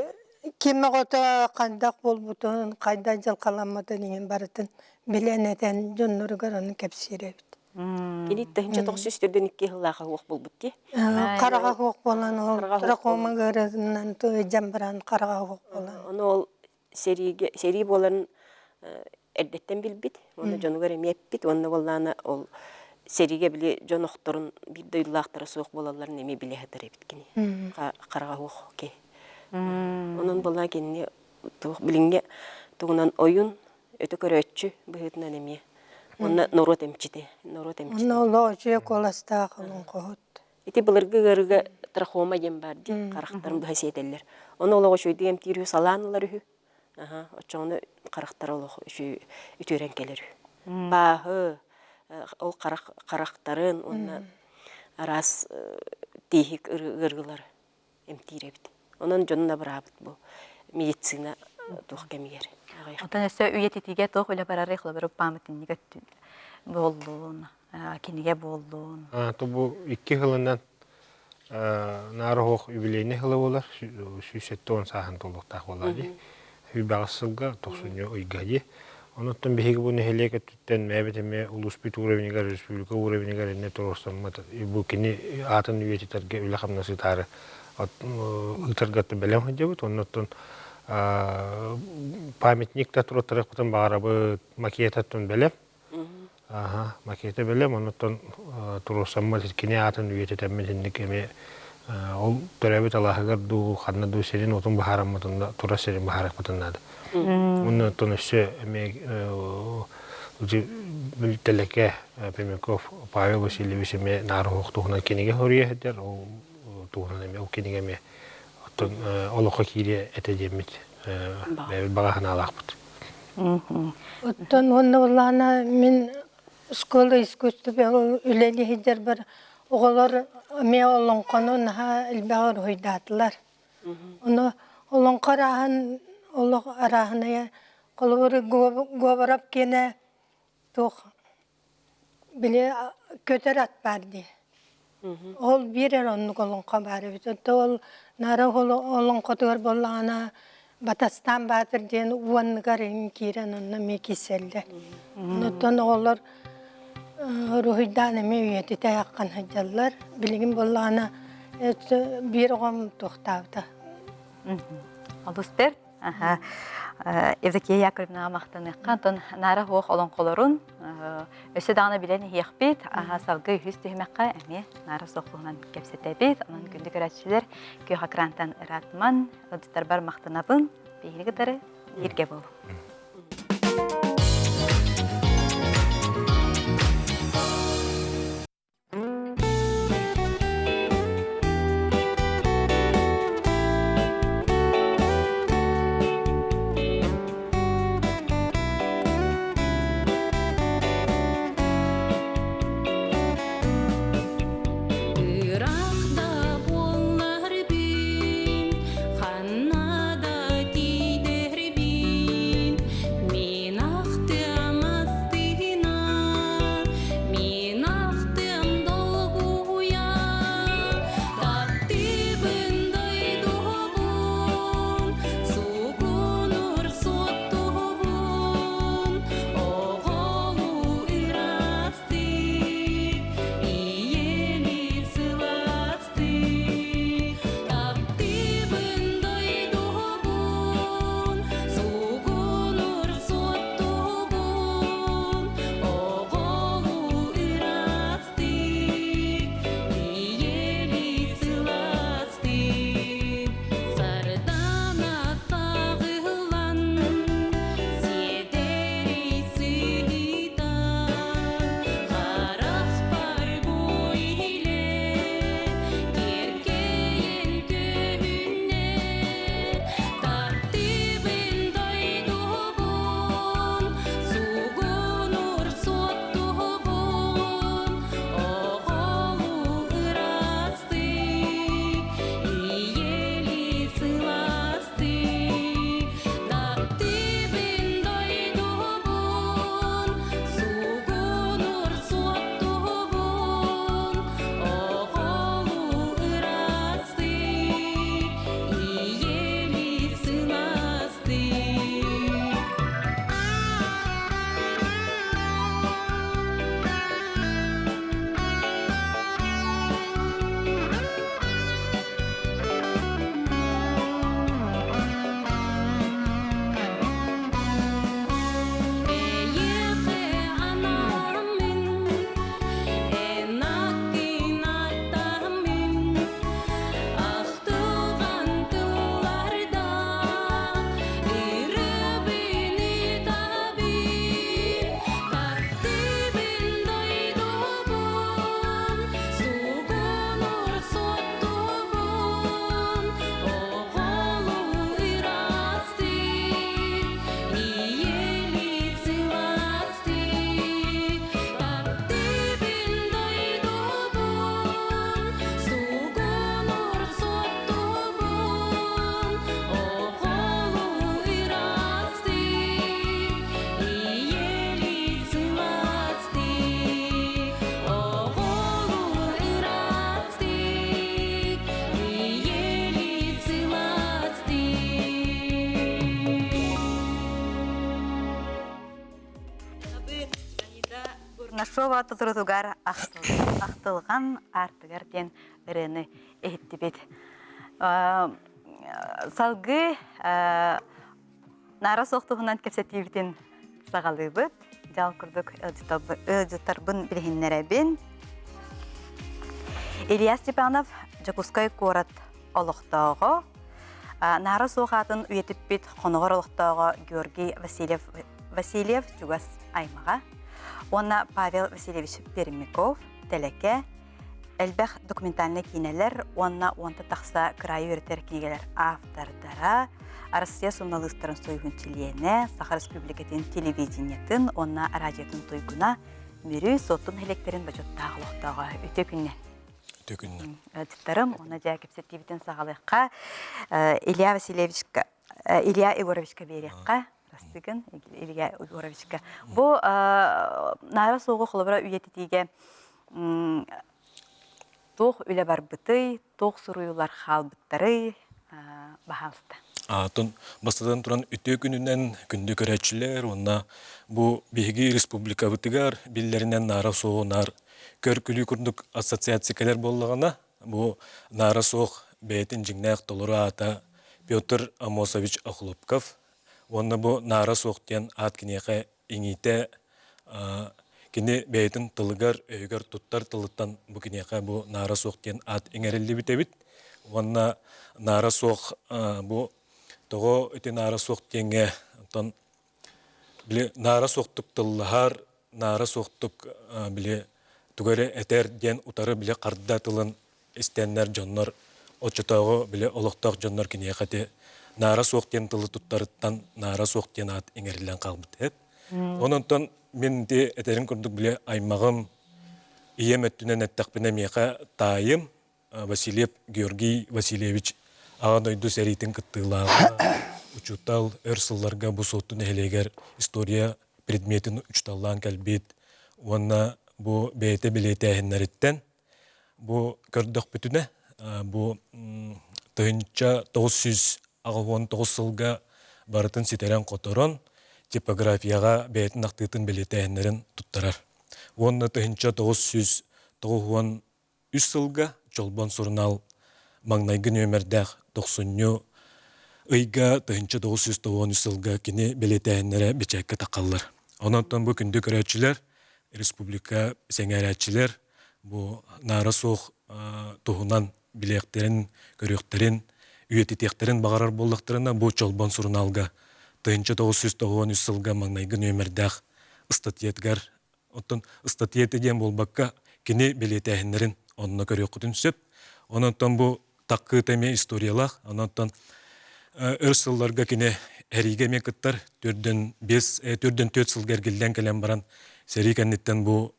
ким оҕото хайдах буолбутун, хайдах дьылҕаламмытын иһин барытын билэн этэн дьонноругар ону кэпсиир эбит. Кини 1942 сыллааха суох буолбут дии. Хараҕа суох буолан ол Хараҕа суох трахома ыарыытынан ыалдьан баран хараҕа суох буолан. Ону ол сэриигэ сэрии буоларын эрдэттэн билбит уонна дьонугар эмиэ эппит уонна буоллаана ол сэриигэ били дьон охторун биир дойдулаахтара суох буолалларын эмиэ билэ сытар эбит кини хараҕа суох киһи. Онон буоллаана кинини туох билиҥҥи тугунан ойун өтө көрөөччү быһыытынан эмиэ уонна норуот эмчитэ норуот эмчитэ Онно олох үчүгэй куоластаах олоҥхоһут. Ити былыргы ыарыыга трахома диэн баар дии, харахтарын быһа сиэтэллэр. Ону олох үчүгэйдик эмтиир үһү, салаан ылар үһү. Аха, оччоҕуна харахтара олох үтүөрэн кэлэр үһү. Бааһы, ол харах харахтарын уонна араас тииһик ыарыылары эмтиир эбит. Онон дьонун абыраабыт бу медицина туох кэмигэр. Оттон өссө үйэтитиигэ туох үлэ барарый холобур памятник өттүн буоллун, кинигэ буоллун. То бу икки сылынан наара оһох юбилейный сыла буолар, 170 сааһын туолуохтаах буоллаҕа дии. Сүүрбэҕис сылга тохсунньу ыйга дии. Онуттан биһиги бу нэһилиэк өттүттэн мээбит эмиэ улууспут уровенигар, республика уровенигар иннэ туруорсаммыт бу кини аатын үйэтитэргэ үлэ-хамнас ыытаары ыытарга бэлэм сылдьабыт. Оннуттан памятник да туруоттарыахпытын баҕарабыт, макетаттан бэлэм. Аха, макета бэлэм, оннуттан туруорсаммыт кини аатын үйэтитэммит инник эмиэ ол төрөөбүт алааһыгар дуу, ханна дуу сирин уотун быһаараммытын турар сирин быһаарыахпытын наада. Оннуттан өссө эмиэ Тэлэкэ Пермяков Павел Васильевич эмиэ наар туһунан кинигэ суруйа сылдьар, ол туһунан эмиэ ол кинигэ эмиэ оттон олоххо киириэ этэ диэммит бэйэбит баҕа санаалаахпыт. Оттон уонна буоллаҕына мин школа искусства үлэлии сылдьарбар оҕолор эмиэ олоҥхону наһаа элбэҕи уруһуйдаатылар. Ону олоҥхо арааһын олох арааһынайа холобур Говоров киэнэ туох Били көтөр ат баар дии. Ол биир эрэ оннук олоҥхо баар эбит. Оттон ол Наара олоҥхотугар буоллаҕына Батастаан Баатыр диэн уонныгар иҥин киирэн онно эмиэ киирсэллэр. Онуттан оҕолор уруһуйдаан эмиэ үйэтитэ ааххан сылдьаллар. Билигин буоллаҕына биир оҕом туохтаабыта. Олус бэрт. Евдокия Яковлевнаҕа махтаныахха, онтон наара суох олоҥхолорун өссө даҕаны билэн иһиэхпит. Салгыы үһүс түһүмэххэ эмиэ наара суох туһунан кэпсэтэбит. Онон күндү көрөөччүлэр, күөх экрантан ыраатман, ыалдьыттарбар махтанабын. Биһиги кытары бииргэ буолуҥ. Бурнашова толорутугар Ахтылҕан аартыгар диэн ырыаны иһиттибит. Салгыы Наара суох туһунан кэпсэтиибитин саҕалыыбыт. Дьал курдук ыалдьыттарбын билиһиннэрэбин. Илья Степанов Дьокуускай куорат олохтооҕо, Наара суох аатын үйэтиппит хоноҕор олохтооҕо Георгий Васильев, Васильев чугас аймаҕа уонна Павел Васильевич Пермяков Тэлэкэ элбэх документальнай киинэлэр уонна уонта тахса кыраайы үөрэтэр кинигэлэр автордара, Россия суруналыыстарын союһун чилиэнэ, Саха Республикатын телевидениетын уонна араадьыйатын туйгуна, Мүрү Суотту нэһилиэктэрин бочуоттаах олохтооҕо. Үтүө күннэ. Үтүө күннэ. Ыалдьыттарым, уонна дьэ кэпсэтиибитин саҕалыахха. Илья Васильевичка, Илья Егоровичка биэриэххэ. Растыгын Илья Егоровичка. Бу наара суоҕу холобура үйэтитиигэ туох үлэ барбытый, туох суруйуулар хаалбыттарый, баһаалыста. Атын бастатан туран үтүө күнүнэн күндү көрөөччүлэр уонна бу биһиги республикабытыгар биллэринэн наара суоҕу наар көр-күлүү курдук ассоциация кэлэр буоллаҕына, бу наара суох бэйэтин дьиҥнээх толору аата Петр Амосович Охлопков уонна бу наара суох диэн аат киниэхэ иҥиитэ кини бэйэтин тылыгар, өйүгэр туттар тылыттан бу киниэхэ бу наара суох диэн аат иҥэриллибит эбит. Уонна наара суох бу тоҕо ити наара суох диэҥҥэ онтон били наара суохтук тыллаһар, наара суохтук били тугу эрэ этэр диэн утары били харда тылын истэннэр дьоннор оччотооҕу били олохтоох дьоннор киниэхэ ити наара суох диэн тылы туттарыттан наара суох диэн аат иҥэриллэн хаалбыт эт. Онон мин ити этэрим курдук били аймаҕым ийэм өттүнэн эттэхпинэ миэхэ таайым Васильев Георгий Васильевич Аҕа дойду сэриитин кыттыылааҕа, учуутал өр сылларга бу Суотту нэһилиэгэр история предметин учууталлаан кэлбит уонна бу бэйэтэ бэлиэтээһиннэриттэн Бу көрдөхпүтүнэ, бу 1989 сылга барытын ситэрэн-хоторон, типографияҕа бэйэтин ахтыытын бэлиэтээһиннэрин туттарар. Уонна 1993 сылга Чолбон сурунаал маҥнайгы нүөмэрдээх тохсунньу ыйга 1993 сылга кини бэлиэтээһиннэрэ бэчээккэ таххаллар. Онон бу күндү көрөөччүлэр, республика сэҥээрээччилэр бу наара суох туһунан билиэхтэрин, көрүөхтэрин, үйэтитиэхтэрин баҕарар буоллахтарына, бу Чолбон сурунаалга 1993 сылга маҥнайгы нүөмэрдээх ыстатыйатыгар, оттон ыстатыйата диэн буолбакка, кини бэлиэтээһиннэрин онно көрүөххүтүн сөп. Онон бу таккыыта эмиэ историялаах. Онон өр сылларга кини эриигэ эмиэ кыттар. Төрдөн биэс, төрдөн төрт сылга эргиллэн кэлэн баран, сэрии кэнниттэн бу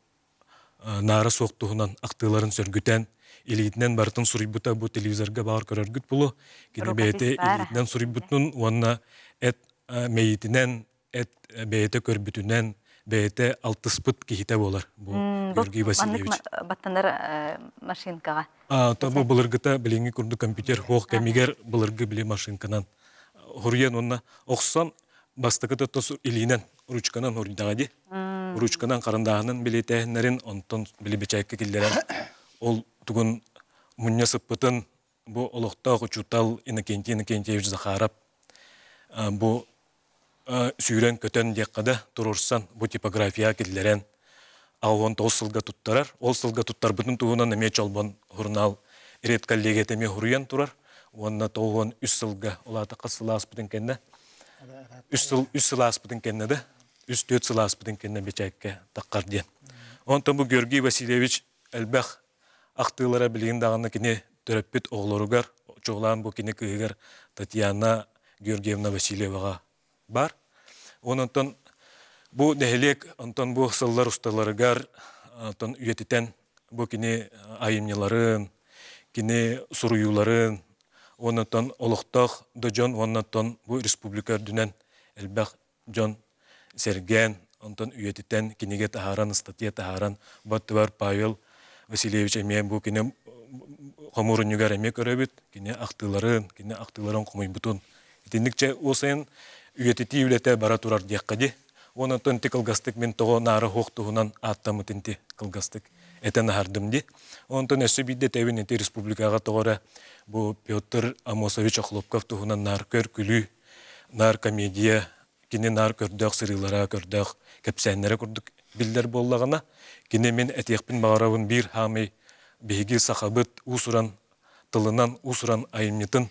наара суох туһунан ахтыыларын сөргүтэн, илиитинэн барытын суруйбута бу телевизорга баар көрөргүт булу. Кини бэйэтэ илиитинэн суруйбутун уонна эт мэйиитинэн, эт бэйэтэ көрбүтүнэн, бэйэтэ алтыспыт киһитэ буолар бу Георгий Васильевич. Баттанар машинкаҕа. То бу былыргыта билиҥҥи курдук компьютер хоох кэмигэр былыргы били машинканан хоруйан уонна охсон бастакы тос илиинэн ручканан хоруйдаҕа дии. Ручканан харандааһынан билиэтээһиннэрин онтон били бэчээккэ киллэрэн ол тугун мунньа сыппытын бу олохтоох учуутал Иннокентий Иннокентьевич Захаров бу сүүрэн-көтөн диэххэ да туруорсан бу типографияҕа киллэрэн 69 сылга туттарар. Ол сылга туттарбытын туһунан эмиэ Чолбон журнал редколлегията эмиэ суруйан турар. Уонна 93 сылга, ол аата хас сыл ааспытын кэннэ, үс сыл, үс сыл ааспытын кэннэ да, үс-түөрт сыл ааспытын кэннэ бэчээккэ таххар диэн. Онтон бу Георгий Васильевич элбэх ахтыылара билигин даҕаны кини төрөппүт оҕолоругар, чуолаан бу кини кыыһыгар Татьяна Георгиевна Васильеваҕа баар. Онон бу нэһилиэк онтон бу сыллар усталарыгар онтон үйэтитэн бу кини айымньыларын, кини суруйууларын, онон олохтоох да дьон уонна бу республика үрдүнэн элбэх дьон сэргээн, онтон үйэтитэн кинигэ таһааран, ыстатыйа таһааран, баттыбар Павел Васильевич эмиэ бу кини хомуурунньугар эмиэ көрөбүт, кини ахтыыларын, кини ахтыыларын хомуйбутун. Итинник чэ уосайын үйэтитии үлэтэ бара турар диэххэ дии. Уонна онтон ити кылгастык мин тоҕо наара суох туһунан ааттаммытын ити кылгастык этэн аһардым дии. Онтон өссө биирдэ этэбин ити республикаҕа тоҕо эрэ бу Петр Амосович Охлопков туһунан наар көр-күлүү, наар комедия, кини наар көрдөөх сырыылара, көрдөөх кэпсээннэрэ курдук биллэр буоллаҕына, кини мин этиэхпин баҕарабын биир хаамый биһиги сахабыт уус-уран тылынан уус-уран айымньытын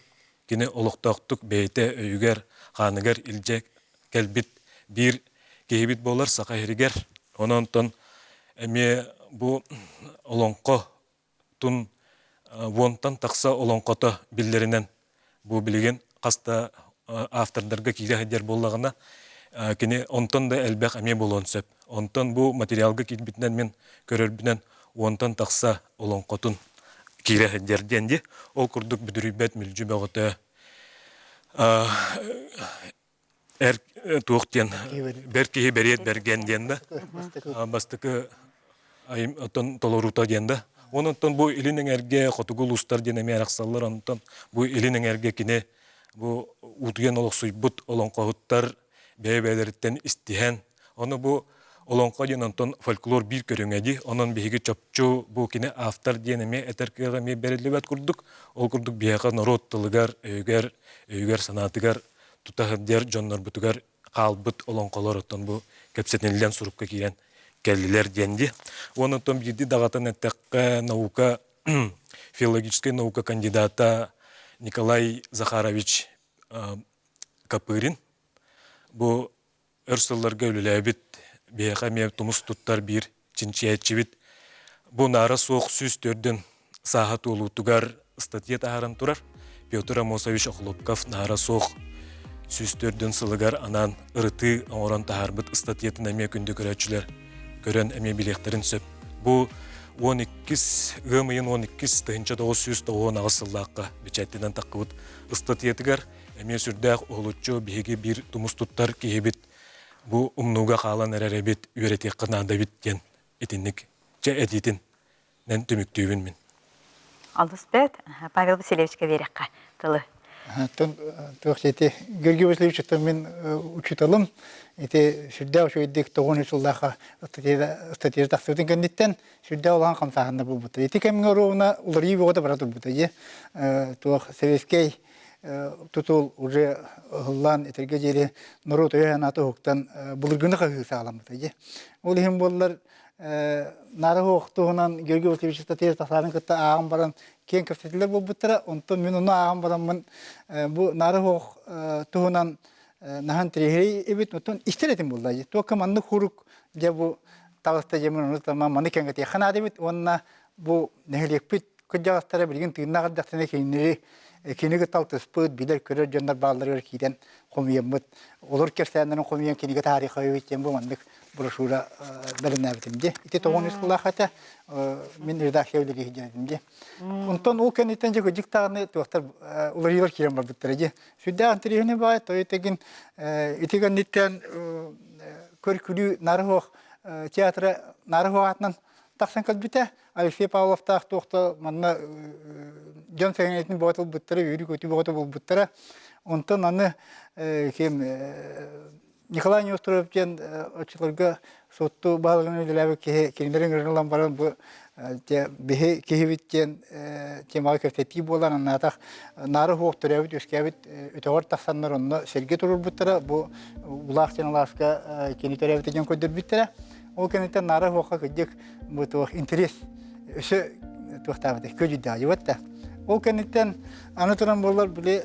кини олохтоохтук бэйэтэ өйүгэр, хааныгар илдьэ кэлбит биир киһибит буолар Саха сиригэр. Онон онтон эмиэ бу олоҥхо тун уонтан тахса олоҥхото биллэринэн бу билигин хас да автордарга киирэ сылдьар буоллаҕына кини онтон да элбэх эмиэ буолуон сөп. Онтон бу материалга киирбитинэн мин көрөрбүнэн уонтан тахса олоҥхотун киирэ сылдьар диэн дии. Ол курдук бүдүрүйбэт мүлдьү бөҕөтө эр туох диэн бэр киһи бэриэт бэргэн диэн да бастакы оттон толоруута диэн да онон бу илин эҥэргэ хотугу улуустар диэн эмиэ арахсаллар онтон бу илин эҥэргэ кини бу утуйан олохсуйбут олоҥхоһуттар бэйэ-бэйэлэриттэн истиһэн, ону бу олоҥхо диэн онтон фольклор биир көрүҥэ дии. Онон биһиги чопчу бу кини автор диэн эмиэ этэр кыаҕа эмиэ бэриллибэт курдук. Ол курдук биһиэхэ норуот тылыгар, өйүгэр, өйүгэр-санаатыгар тута сылдьар дьоннорбутугар хаалбыт олоҥхолор оттон бу кэпсэтиниллэн сурукка киирэн кэллилэр диэн дии. Уонна оттон биирдии даҕатан эттэххэ, наука филологическай наука кандидата Николай Захарович Копырин бу өр сылларга үлэлээбит биһиэхэ эмиэ тумус туттар биир чинчийээччибит бу наара суох 104 сааһа туолуутугар ыстатыйа таһааран турар Петр Амосович Охлопков наара суох 104 сылыгар анаан ырытыы оҥорон таһаарбыт ыстатыйатын эмиэ күндү көрөөччүлэр көрөн эмиэ билиэхтэрин сөп. Бу 12 ыам ыйын 12 1998 сыллаахха бэчээттэнэн таххыбыт ыстатыйатыгар эмиэ сүрдээх уһулуччу биһиги биир тумус туттар киһибит бу умнууга хаалан эрэр эбит үөрэтиэххэ наада эбит диэн итинник чэ этиитин нэн түмүктүүбүн мин. Алыс бэрт. Павел Васильевичка биэрэххэ тылы. Туох ити Георгий Васильевичтан мин учууталым ити сүрдээх үчүгэйдик тоҕун сыллаахха ыстатыйа тахсыбытын кэнниттэн сүрдээх улахан хамсааһыннар буолбуттар. Ити кэмҥэ оруобуна уларыйыы бөҕөтө бара турбута. Туох советскай тутул уже ыһыллан этэргэ диэри норуот өйө-санаата уһуктан былыргыны хаһыы саҕаламмыта. Ол иһин буоллар наара суох туһунан Георгий Васильевич ыстатыйа тахсаарын кытта ааҕан баран киэҥ кэпсэтиилэр буолбуттара. Онтон мин ону ааҕан бараммын бу наара суох туһунан наһан тириһирэй эбит. Оттон истэр этим буолла. Туохха маннык хурук дьэ бу таҕыста дьэ мин ону маны кэҥэтиэххэ наада эбит уонна бу нэһилиэкпит кырдьаҕастара билигин тыыннаах эрдэхтэринэ кинилэри кини кытта алтыспыт, билэр-көрөр дьоннор баалларыгар киирэн хомуйаммыт, олор кэпсээннэрин хомуйан кинигэ таһаарыахха эбит диэн бу маннык брошюра бэлэмнээбитим дии. Ити тоҕон үс сыллаах этэ, мин редакция үлэлии сылдьар этим дии. Онтон ол кэнниттэн дьэ кырдьык даҕаны туохтар уларыйыылар киирэн барбыттара дии. Сүрдээх интэриэһинэй баҕайы, той тегин ити кэнниттэн көр-күлүү нары суох театра нары суох аатынан тахсан кэлбитэ. Алексей Павловтаах туох да манна дьон сэҥээритин бөҕө ылбыттара, үөрүү-көтүү бөҕөтө булбуттара. Онтон аны ким Николай Неустроев диэн оччолорго Суотту баһылыгынан үлэлээбит киһи кинилэр ыҥыран ылан баран бу биһи киһибит диэн темаҕа кэпсэтии буолан анаатах наары суох төрөөбүт үөскээбит өтөҕөр тахсаннар онно сэргэ туруорбуттара бу Улаах диэн алааска кини төрөөбүтэ диэн көрдөрбүттэрэ ол кэнниттэн наара суохха кырдьык бу туох интерес өссө туохтаабыта көдьүйдээҕи да ол кэнниттэн аны туран буоллар били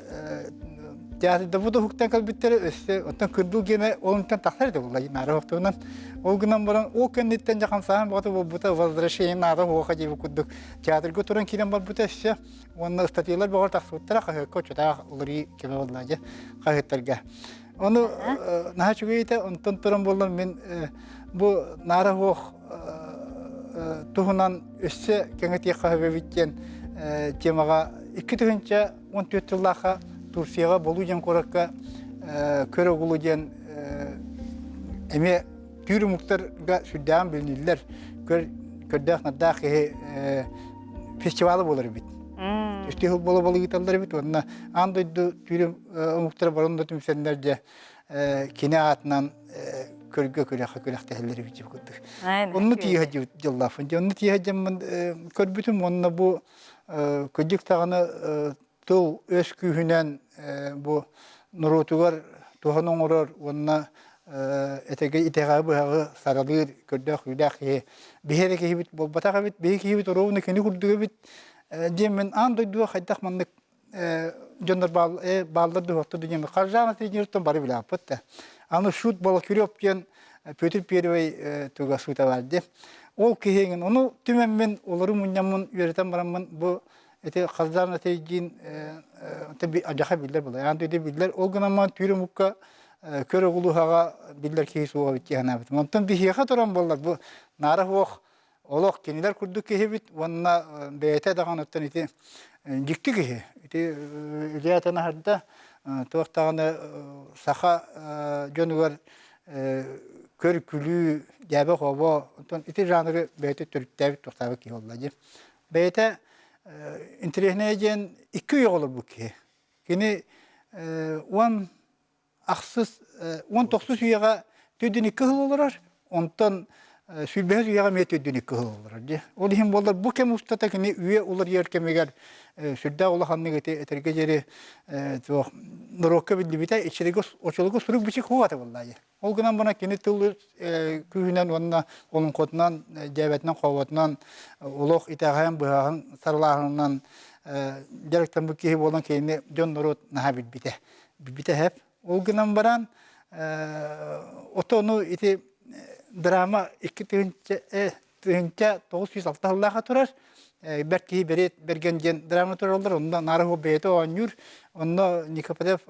театрда бу уһуктан кэлбиттэрэ өссө оттон кырдыл гиэнэ ол онтон тахсар этэ буолла наара уһуктугунан ол гынан баран ол кэнниттэн дьэ хамсааһын бөҕөтө буолбута возвращение наара уһуоха диэбит курдук театрга туран киирэн барбыта өссө уонна ыстатыйалар бөҕө тахсыбыттара хаһыакка оччотоох уларыы кэмэ буолла дьэ хаһыаттарга Ону наһаа үчүгэй этэ. Онтон туран буоллар мин бу наара суох туһунан өссө кэҥэтиэххэ сөп эбит диэн темаҕа 2014 сыллаахха Турцияҕа Болу диэн куоракка Көр Огулу диэн эмиэ түүр омуктарга сүрдээҕин билиниллэр көр көрдөөх-нардаах киһи фестивала буолар эбит. Үстүү сыл буола-буола ыыталлар эбит уонна аан дойду түүр омуктара баран да түмсэннэр дьэ кини аатынан. көргө күрэххэ күрэхтэһэллэр эбит курдук. Онну тииһэ дьыллаахпын. Онну тииһэ дьэммин көрбүтүм уонна бу кырдьык даҕаны тыл өс күүһүнэн бу норуотугар туһан оҥорор уонна этэгэ итэҕэһи быһаҕы саралыыр көрдөөх күүдээх киһи биһи эрэ киһибит буолбатах эбит биһи киһибит оруобуна кини курдук эбит диэммин аан дойдуга хайдах маннык дьоннор бааллар дуһуохтар диэн Харжана тренертон бары билээппит да аны шут Балакирев диэн Петр Первый туга суута бар ди ол киһиҥин ону түмэммин олору мунньаммын үөрэтэн бараммын бу ити Харжана тренердиин адьаха биллэр буолар аан дойду биллэр ол гынан баран түүр омукка көр оҕулуһаҕа биллэр киһи суоҕа эбит дии санаабытым онтон биһиэхэ туран буоллар бу наара суох Олох кинилэр курдук киһибит уонна бэйэтэ даҕаны оттон ити дьикти киһи. Ити Илья Танаһарда туох даҕаны саха дьонугар көр-күлүү, дьээбэ-хообо, оттон ити жанры бэйэтэ төрүттээбит туохтаабыт киһи буолла дии. Бэйэтэ интэриэһинэйэ диэн икки үйэ олорбут киһи. Кини уон ахсыс 19 үйэҕэ 42 сыл олорор, онтон 25 үйэҕэ эмиэ 42 сыл олорор дии. Ол иһин буоллар бу кэм устата кини үйэ уларыйар кэмигэр сүрдээх улаханнык ити этэргэ диэри туох норуокка биллибитэ иччилиги очолугу сурук бичик хуата буолла дии. Ол гынан баран кини тыл күүһүнэн уонна олоҥхотунан, дьээбэтинэн, хооботунан олох итэҕэһин быһаҕын сарылааһынынан дьарыктаммыт киһи буолан кинини дьон норуот наһаа билбитэ. Билбитэ Ол гынан баран отону ити драма 2906 сыллааха турар бэрт киһи Бэриэт Бэргэн диэн драма тураллар онно Наарыһу бэйэтэ оонньуур онно Никоподев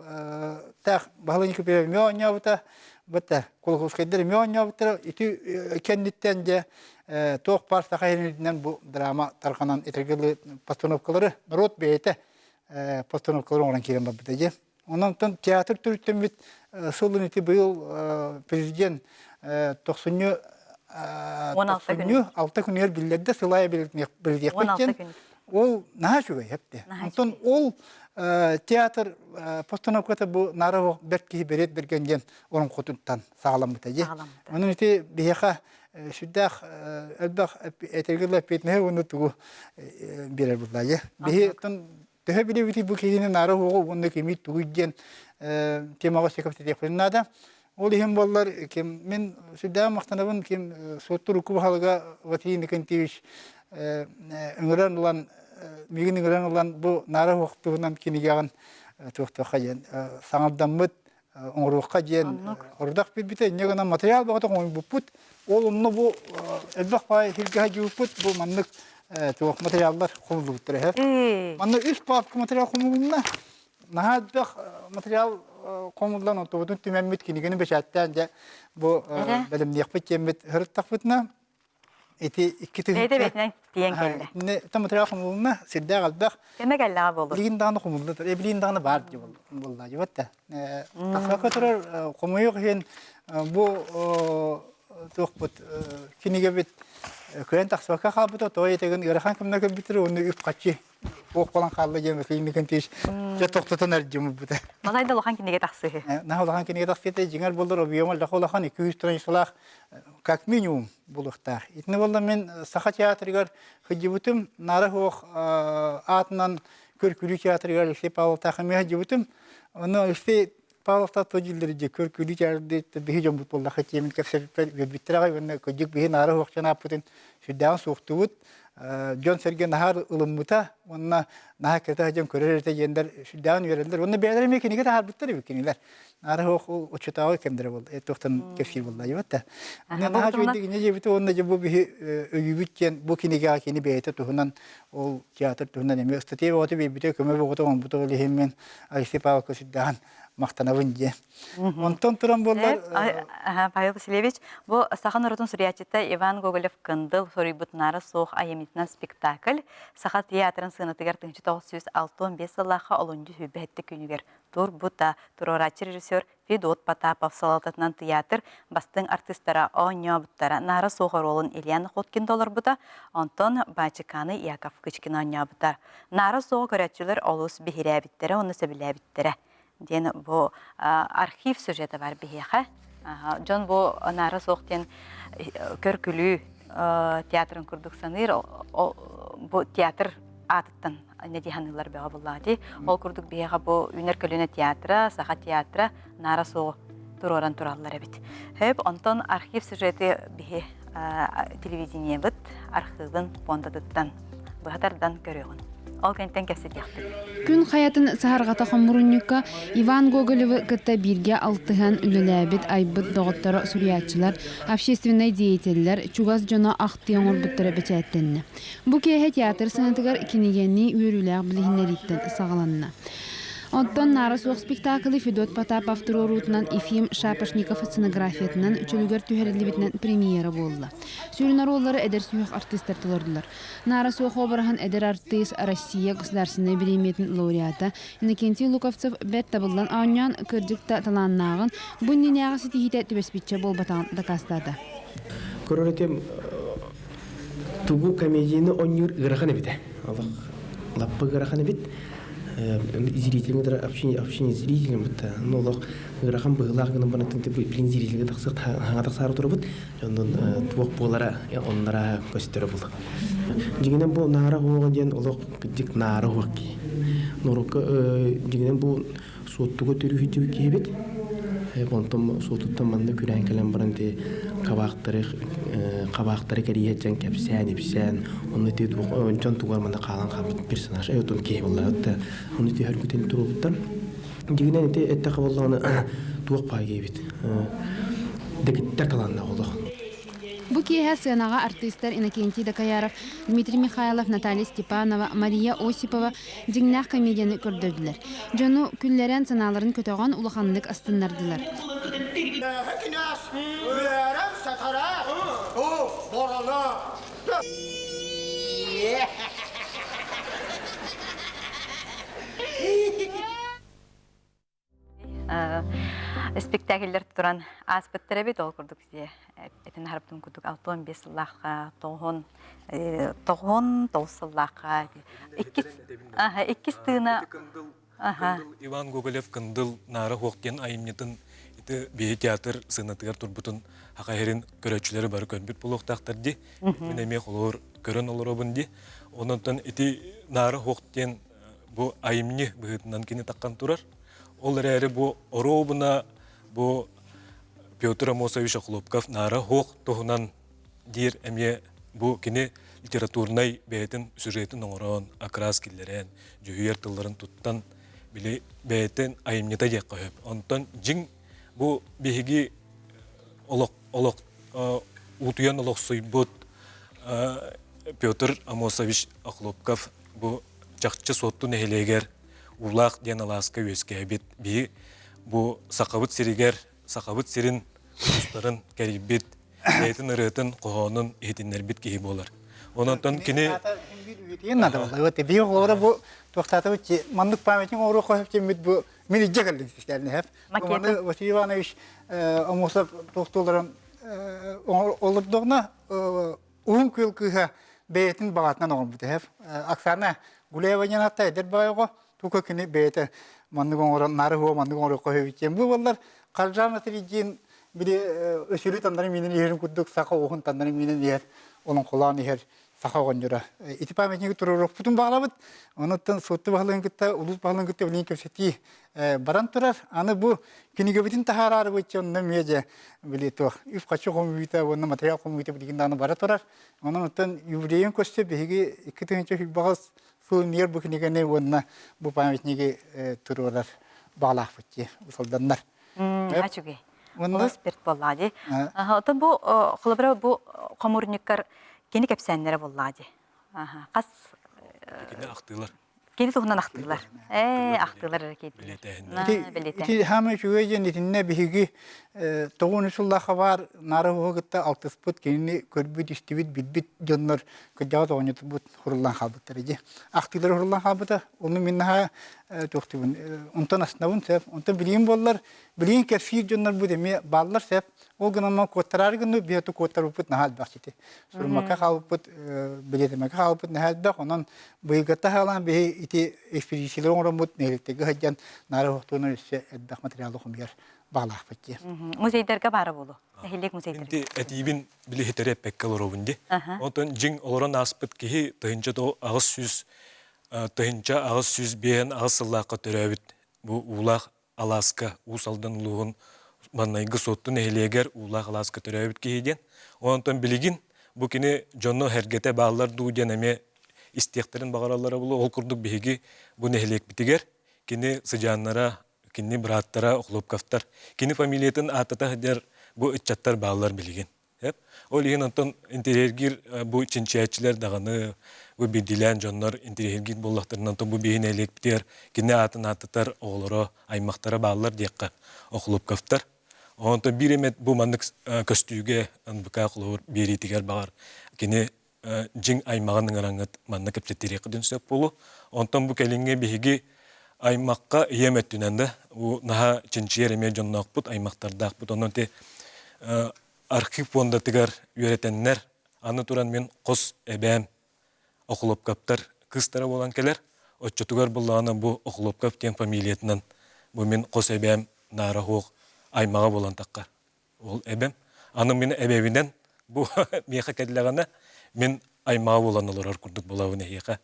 таах Баһылай Никоподев эмиэ оонньообута бытта Кулаковскайдар эмиэ оонньообуттара ити кэнниттэн дьэ туох баар саха иһинэн бу драма тарҕанан итиргилы постановкалары норуот бэйэтэ постановкалары оҥорон киирэн барбыта дьэ. Онон театр төрүттэммит сылын ити быйыл президент тохсунньу тохсунньу алта күнүгэр биллэрдэ сылайа билиэхпит диэн ол наһаа үчүгэй эпти. Онтон ол театр постановката бу наара бэрт киһи бэриэт бэргэн диэн олоҥхотуттан саҕаламмыта дии. Онон ити биһиэхэ сүрдээх элбэх этэргэ эппиэтинэһи уонна тугу биэрэр буолла дии. Биһи төһө билэбитий бу киһини наара уоҕу уонна кимий тугуй диэн темаҕа сөкөптөтүөхпүн наада. Ол иһин буоллар ким мин сүрдээҕин махтанабын ким Суотту урукку баһылыга Василий Никонтьевич ыҥыран ылан миигин ыҥыран ылан бу наара уох туһунан кинигэҕин туохтуохха диэн саҥардаммыт оҥоруохха диэн ордох билбитэ инньэ гынан материал бөҕөтө оҥорбуппут ол онно бу элбэх баай сиргэ сылдьыбыппыт бу маннык туох материаллар хомуллубуттар эһэ манна үс папка материал хомулунна наһаа элбэх материал хомуллан онтубутун түмэммит кинигэни бэчээттээн дьэ бу бэлэмниэхпит диэммит сырыттахпытына Ити икки Бэйэтэ тыһыынча бэйэтинэн тиийэн кэллэ. Итиннэ материал хомулунна, сирдээх элбэх. Кэмэ кэллэҕэ буолуо. Билигин даҕаны хомулла турар, билигин даҕаны баар дии буолла дьыбат да. Тахса турар хомойуох иһин бу туохпут кинигэбит кыайан тахсыбакка хаалбыта, тоҕо этэгин ыарахан кэмнэ көрбүттэр уонна үп-харчы суох буолан хаалла диэн Василий Никонтьевич дьэ тохтотон эрдьиммыта. Балай да улахан кинигэ тахсыһы. Наһаа улахан кинигэ тахсыыта дьиҥэр буоллар объема элбэх улахан 200 страницалаах как минимум булуохтаах. Итини буолла мин Саха театрыгар сылдьыбытым, Наара суох аатынан Көр-күлүү театрыгар Алексей Павловтаах эмиэ сылдьыбытым. Ону Алексей Павловтаах то дииллэр дии көр-күлүү театры биһи дьоммут буоллаха тиэмин кэпсэппиппэр үөрбүттэр аҕай уонна кырдьык биһи Наара суох дьон ааппытын сүрдээҕин суохтубут. Дьон-сэргэ наһаа ылыммыта уонна наһаа кэтэ дьон көрөр этэ диэннэр сүрдээҕин үөрэллэр. Уонна бэйэлэрэ эмиэ кинигэ таһаарбыттар эбит кинилэр. Наара суох ол оччотооҕу кэмнэрэ буолла, туохтан кэпсиир буолла дьыбат да. Наһаа үчүгэйдик инньэ диэбитэ уонна дьэ бу биһи өйүүбүт диэн бу кинигэҕэ кини бэйэтэ туһунан ол театр туһунан эмиэ ыстатыйа бөҕөтө биэрбитэ, көмө бөҕөтө оҥорбута ол иһин мин Алексей Павловка сүрдээҕин махтанабын диэн. Онтон туран буоллар Павел Васильевич, бу саха норуотун суруйааччыта Иван Гоголев-Кындыл суруйбут Наара суох айымньытынан спектакль Саха театрын сыанатыгар 1965 сыллаахха олунньу сүүрбэһиттэ күнүгэр турбута. Туруорааччы режиссер Федот Потапов салалтатынан тыйаатыр бастыҥ артыыстара оонньообуттара. Наара суох оруолун Илья Находкин толорбута, онтон Баачыкааны Яков Кычкин оонньообута. Наара суоҕу көрөөччүлэр олус биһирээбиттэрэ уонна сөбүлээбиттэрэ диэн бу архив сюжета бар биһиэхэ. Дьон бу наара суох диэн көр-күлүү театрын курдук саныыр. Бу театр аатыттан не саныыллар бөҕө буллаҕа дии. Ол курдук биһиэхэ бу үүнэр көлүөнэ театра, саха театра наара суоҕу туруоран тураллар эбит. Хөп, онтон архив сюжеты биһи телевидениебыт архыыбын пуондатыттан быһа тардан көрүөҕүн. Ол кэнтэн кэпсэтиэхпит. Күн хайатын саһарҕата хомурунньукка Иван Гоголевы кытта бииргэ алтыһан үлэлээбит айбыт доҕотторо суруйааччылар, общественнай деятеллэр, чугас дьоно ахтыы оҥорбуттара бэчээттэннэ. Бу киэһэ театр сыанатыгар кинигэни үөрүүлээх билиһиннэрииттэн саҕаланна. Оттон Наара суох спектаклы Федот Потапов туруоруутунан Ефим Шапошников сценографиятынан чөлүгэр түһэриллибитинэн премьера буолла. Сүрүн оруоллары эдэр сүһүөх артыыстар толордулар. Наара суох обраһын эдэр артыыс Россия государственнай бириэмийэтин лауреата Иннокентий Луковцев бэрт табыллан оонньоон, кырдьык да талааннааҕын, бу иннинээҕи ситиһиитэ түбэспиччэ буолбатаҕын дакаастаата. Көрөр этим тугу комедияны оонньуур ыарахан эбитэ. Олох лаппа ыарахан эбит. Зрителин кытары общение общение зрителем бытта. Ну олох ыарахан быһыылаах гынан баран билин зрительгэ тахсыах хаҥа тахсаары турабыт. Онон туох буолара оннора көстөрө бул. Дьиҥинэн бу наара уоҕа диэн олох кырдьык наара уох киһи. Норуокка дьиҥинэн бу Суоттуга төрүүһүтүбүт киһибит. Онтон суотуттан манна күрээн кэлэн баран ти хабаахтары хабаахтары кэрийэ дьон кэпсээн ипсээн онно ти дьон тугар манна хаалан хаалбыт персонаж отон киһи буолла ону ти хөргүтэн туругуттан дьигинэн ити эттэхэ буоллаҕына туох баай киһибит дэгиттэр талааннаах олох Бу киэһэ сыанаҕа артыыстар Иннокентий Дакаяров, Дмитрий Михайлов, Наталья Степанова, Мария Осипова дьиҥнээх комедияны көрдөрдүлэр. Дьону күллэрэн, санааларын көтөҕөн улаханнык астыннардылар. Спектакльлэр туран ааспыттар эбит, ол курдук этин харыптын курдук 65 сыллаахха, тоҕуһун тоҕуһун тоҕус сыллаахха иккис иккис тыына Иван Гоголев Кындыл Наара Хуох диэн айымньытын ити биһи театр сыанатыгар турбутун хаха иһэрин көрөөччүлэри бары көрбүт буолуохтаахтар ди. Мин эмиэ холобур көрөн олоробун ди. Онон ити Наара Хуох диэн бу айымньы быһыытынан кини таххан турар. Ол эрээри бу оруобуна бу Петр Амосович Охлопков Наара Хуох туһунан диир эмиэ бу кини литературнай бэйэтин сюжетин оҥорон, окрас киллэрэн, дьүһүйэр тылларын туттан били бэйэтин айымньыта диэххэ сөп. Онтон дьиҥ бу биһиги олох олох утуйан олохсуйбут Петр Амосович Охлопков бу чахчы Суотту нэһилиэгэр Уулаах диэн алааска үөскээбит биһи бу Сахабыт сиригэр Сахабыт сирин улуустарын кэрийбит бэйэтин ырыатын хоһоонун иһитиннэрбит киһи буолар. Онон кини надо было. Вот биир оҕолоро бу туохтаатыбыт маннык памятник оҥоруохха сөп бу мин илдьэ кэллим систэрин Маны Василий Иванович Омусов туохтууларын олордоҕуна Уһун Күөл кыыһа бэйэтин баҕатынан оҥорбут эһэп. Оксана Гуляева диэн аатта эдэр баҕайы оҕо тука кини бэйэтэ маннык оҥорон нары хуо маннык оҥоруохха сөбүт диэн бу буоллар Харжан Сиридиин били өсүрү таннары миинэн иһэрин курдук саха уһун таннары миинэн иһэр олоҥхолоон иһэр саха оҕонньоро. Ити памятнигы туруоруохпутун баҕарабыт. Онуттан Суотту баһылыгын кытта, улуус баһылыгын кытта билигин кэпсэтии баран турар. Аны бу кинигэбитин таһаараары онно эмиэ дьэ били туох үп-харчы хомуйуута уонна материал хомуйуута билигин даҕаны бара турар. Онон оттон юбилейын көрсө биһиги 2008 сыл иннигэр бу кинигэни уонна бу памятнигы туруорар баҕалаахпыт дии усалданнар. Үчүгэй. Олус бэрт буоллаҕа дии. Оттон бу холобура бу хомурньуккар кини кэпсээннэрэ буоллаҕа дии. Хас Кини ахтыылар. Кини туһунан ахтыылар. Ээ, ахтыылар эрэ киирдилэр. Ити хаамай үчүгэй диэн итиннэ биһиги тоҕуон сыллаахха баар наара кытта алтыспыт, кинини көрбүт, истибит, билбит дьоннор кырдьаҕас оҕонньотурбут хуруллан хаалбыттар дии. Ахтыылар хуруллан хаалбыта. Ону мин наһаа туохтуубун онтон астынабын сөп. Онтон билигин буоллар, билигин кэпсиир дьоннорбут эмиэ бааллар сөп. Ол гынан куоттараары гынныбыт, биһиэхэ куоттарбыппыт наһаа элбэх сити. Суруммакка хаалбыппыт, билиэтимэккэ хаалбыппыт наһаа элбэх. Онон быйылгыта хаалан биһи ити экспедициялары оҥороммут нэһилиэктэргэ сылдьан наара уһуктуунан өссө элбэх материалы хомуйар. баҕалаахпыт дии. Музейдарга баара буолуо. Нэһилиэк музейдарга. Инти этиибин билиһитэри эппэккэ олоробун ди. Онтон дьиҥ олорон ааспыт киһи 1858 сыллаахха төрөөбүт бу Уулаах алааска Уус Алдан улууһун маннайгы Суотту нэһилиэгэр Уулаах алааска төрөөбүт киһи диэн. Онтон билигин бу кини дьоно эргэтэ бааллар дуу диэн эмиэ истиэхтэрин баҕараллара буолуо. Ол курдук биһиги бу нэһилиэкпитигэр кини сыдьааннара, кини бырааттара Охлопковтар, кини фамилиятын ааттата сылдьар бу ыччаттар бааллар билигин. Ол иһин онтон интэриэһиргиир бу чинчийээччилэр даҕаны бу биирдиилээн дьоннор интэриэһиргиир буоллахтарына онтон бу биһи нэһилиэкпитигэр кини аатын ааттатар оҕолоро, аймахтара бааллар диэххэ Охлопковтар. Онтон биир эмэ бу маннык көстүүгэ НБК холобур биэриитигэр баҕар кини дьиҥ аймаҕын ыҥыраҥҥыт манна кэпсэтириэххитин сөп буолуо. Онтон бу кэлиҥҥи биһиги аймахха ийэм өттүнэн да бу наһаа чинчийэр эмиэ дьонноохпут, аймахтардаахпыт. Онон ити архив пуондатыгар үөрэтэннэр, аны туран мин хос эбээм Охлопковтар кыыстара буолан кэлэр. Оччотугар буллаҕына бу Охлопков диэн фамилиятынан бу мин хос эбээм наара суох аймаҕа буолан таххар. Ол эбэм. Аны мин эбэбинэн бу миэхэ кэллэҕинэ мин аймаҕа буолан олорор курдук буолабын эһиэхэ.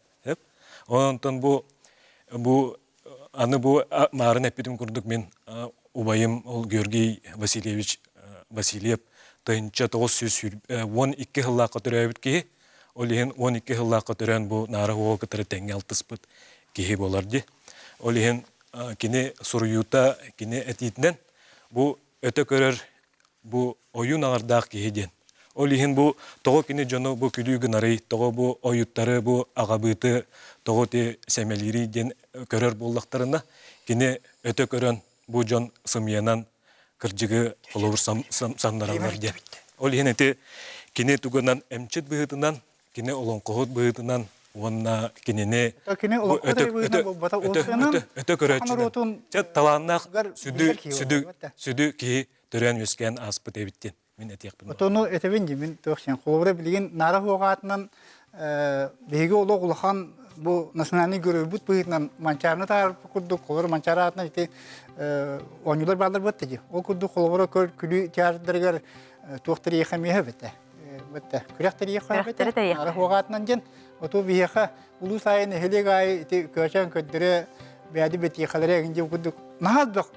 Онтон бу бу аны бу маарын эппитим курдук мин убайым ол Георгий Васильевич Васильев 1912 сыллаахха төрөөбүт киһи. Ол иһин 12 сыллаахха төрөөн бу Наара Уоҕу кытары тэҥҥэ алтыспыт киһи буолар дии. Ол иһин кини суруйуута, кини этиитинэн бу өтө көрөр бу ойуун аҥардаах киһи диэн. Ол иһин бу тоҕо кини дьону бу күлүү гынарый, тоҕо бу ойуттары, бу аҕабыыты тоҕо ити сэмэлиирий диэн көрөр буоллахтарына, кини өтө көрөн бу дьон сымыйанан кырдьыгы холобур самнараллар диэн. Ол иһин ити кини тугунан эмчит быһыытынан кини олоҥхоһут быһыытынан уонна кинини кини өтө көрөөччүнэн талааннаах сүдү сүдү сүдү киһи төрөөн үөскээн ааспыт эбит диэн мин этиэхпин Отону этэбин дии мин туох сен холобура билигин Наара Хуоҕаатынан биһиги олох улахан бу национальный геройбут быһыытынан Манчаарыны таарбыт курдук холобура Манчаары аатынан ити оонньуулар бааллар буотта дии ол курдук холобура көр күлүү театрдарыгар туох тэриэхэ миэхэ бэтэ бэтэ күрэх тэриэхэ бэтэ Наара Хуоҕаатынан диэн оту биһиэхэ улуус аайы нэһилиэк аайы ити көөчөөн көрдөрө бээди бэтиэхэлэрэ эҥин диэн курдук наһаа элбэх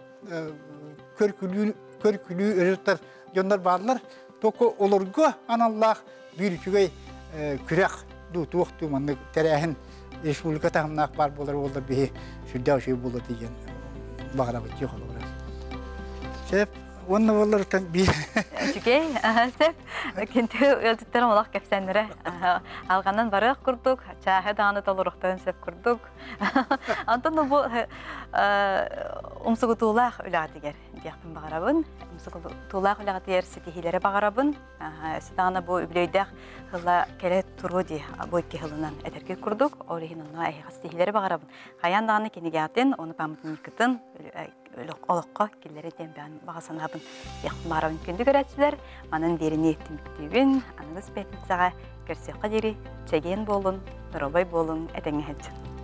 көр күлүү көр күлүү өрүттэр дьоннор бааллар только олорго аналлаах биир үчүгэй күрэх дуу туох дуу маннык тэрээһин республика таһымнаах баар буолар буоллар биһи сүрдээх үчүгэй буолуо диэн баҕарабыт дии холобура. Сөп уонна буолларыттан биир Үчүгэй, сөп. Кинти ыалдьыттарым олох кэпсээннэрэ алҕанан барыах курдук, чааһы даҕаны толоруохтарын сөп курдук. Онтон бу умсугутуулаах үлэҕитигэр диэхпин баҕарабын. Умсугутуулаах үлэҕитигэр ситиһиилэри баҕарабын. Өссө даҕаны бу үбүлүөйдээх сыла кэлэ туруо дии бу икки сылынан этэргэ курдук. Ол иһин онно эһиэхэ ситиһиилэри баҕарабын. Хайаан даҕаны кинигэҕитин, ону памятниккытын олоххо киллэрэ диэн баҕа санаабын диэхпин баҕарабын. Күндү көрөөччүлэр, манан биэриини түмүктүүбүн. Аныгыс пятницаҕа көрсүөххэ диэри чэгиэн буолун, доруобай буолуҥ, этэҥҥэ сылдьыҥ.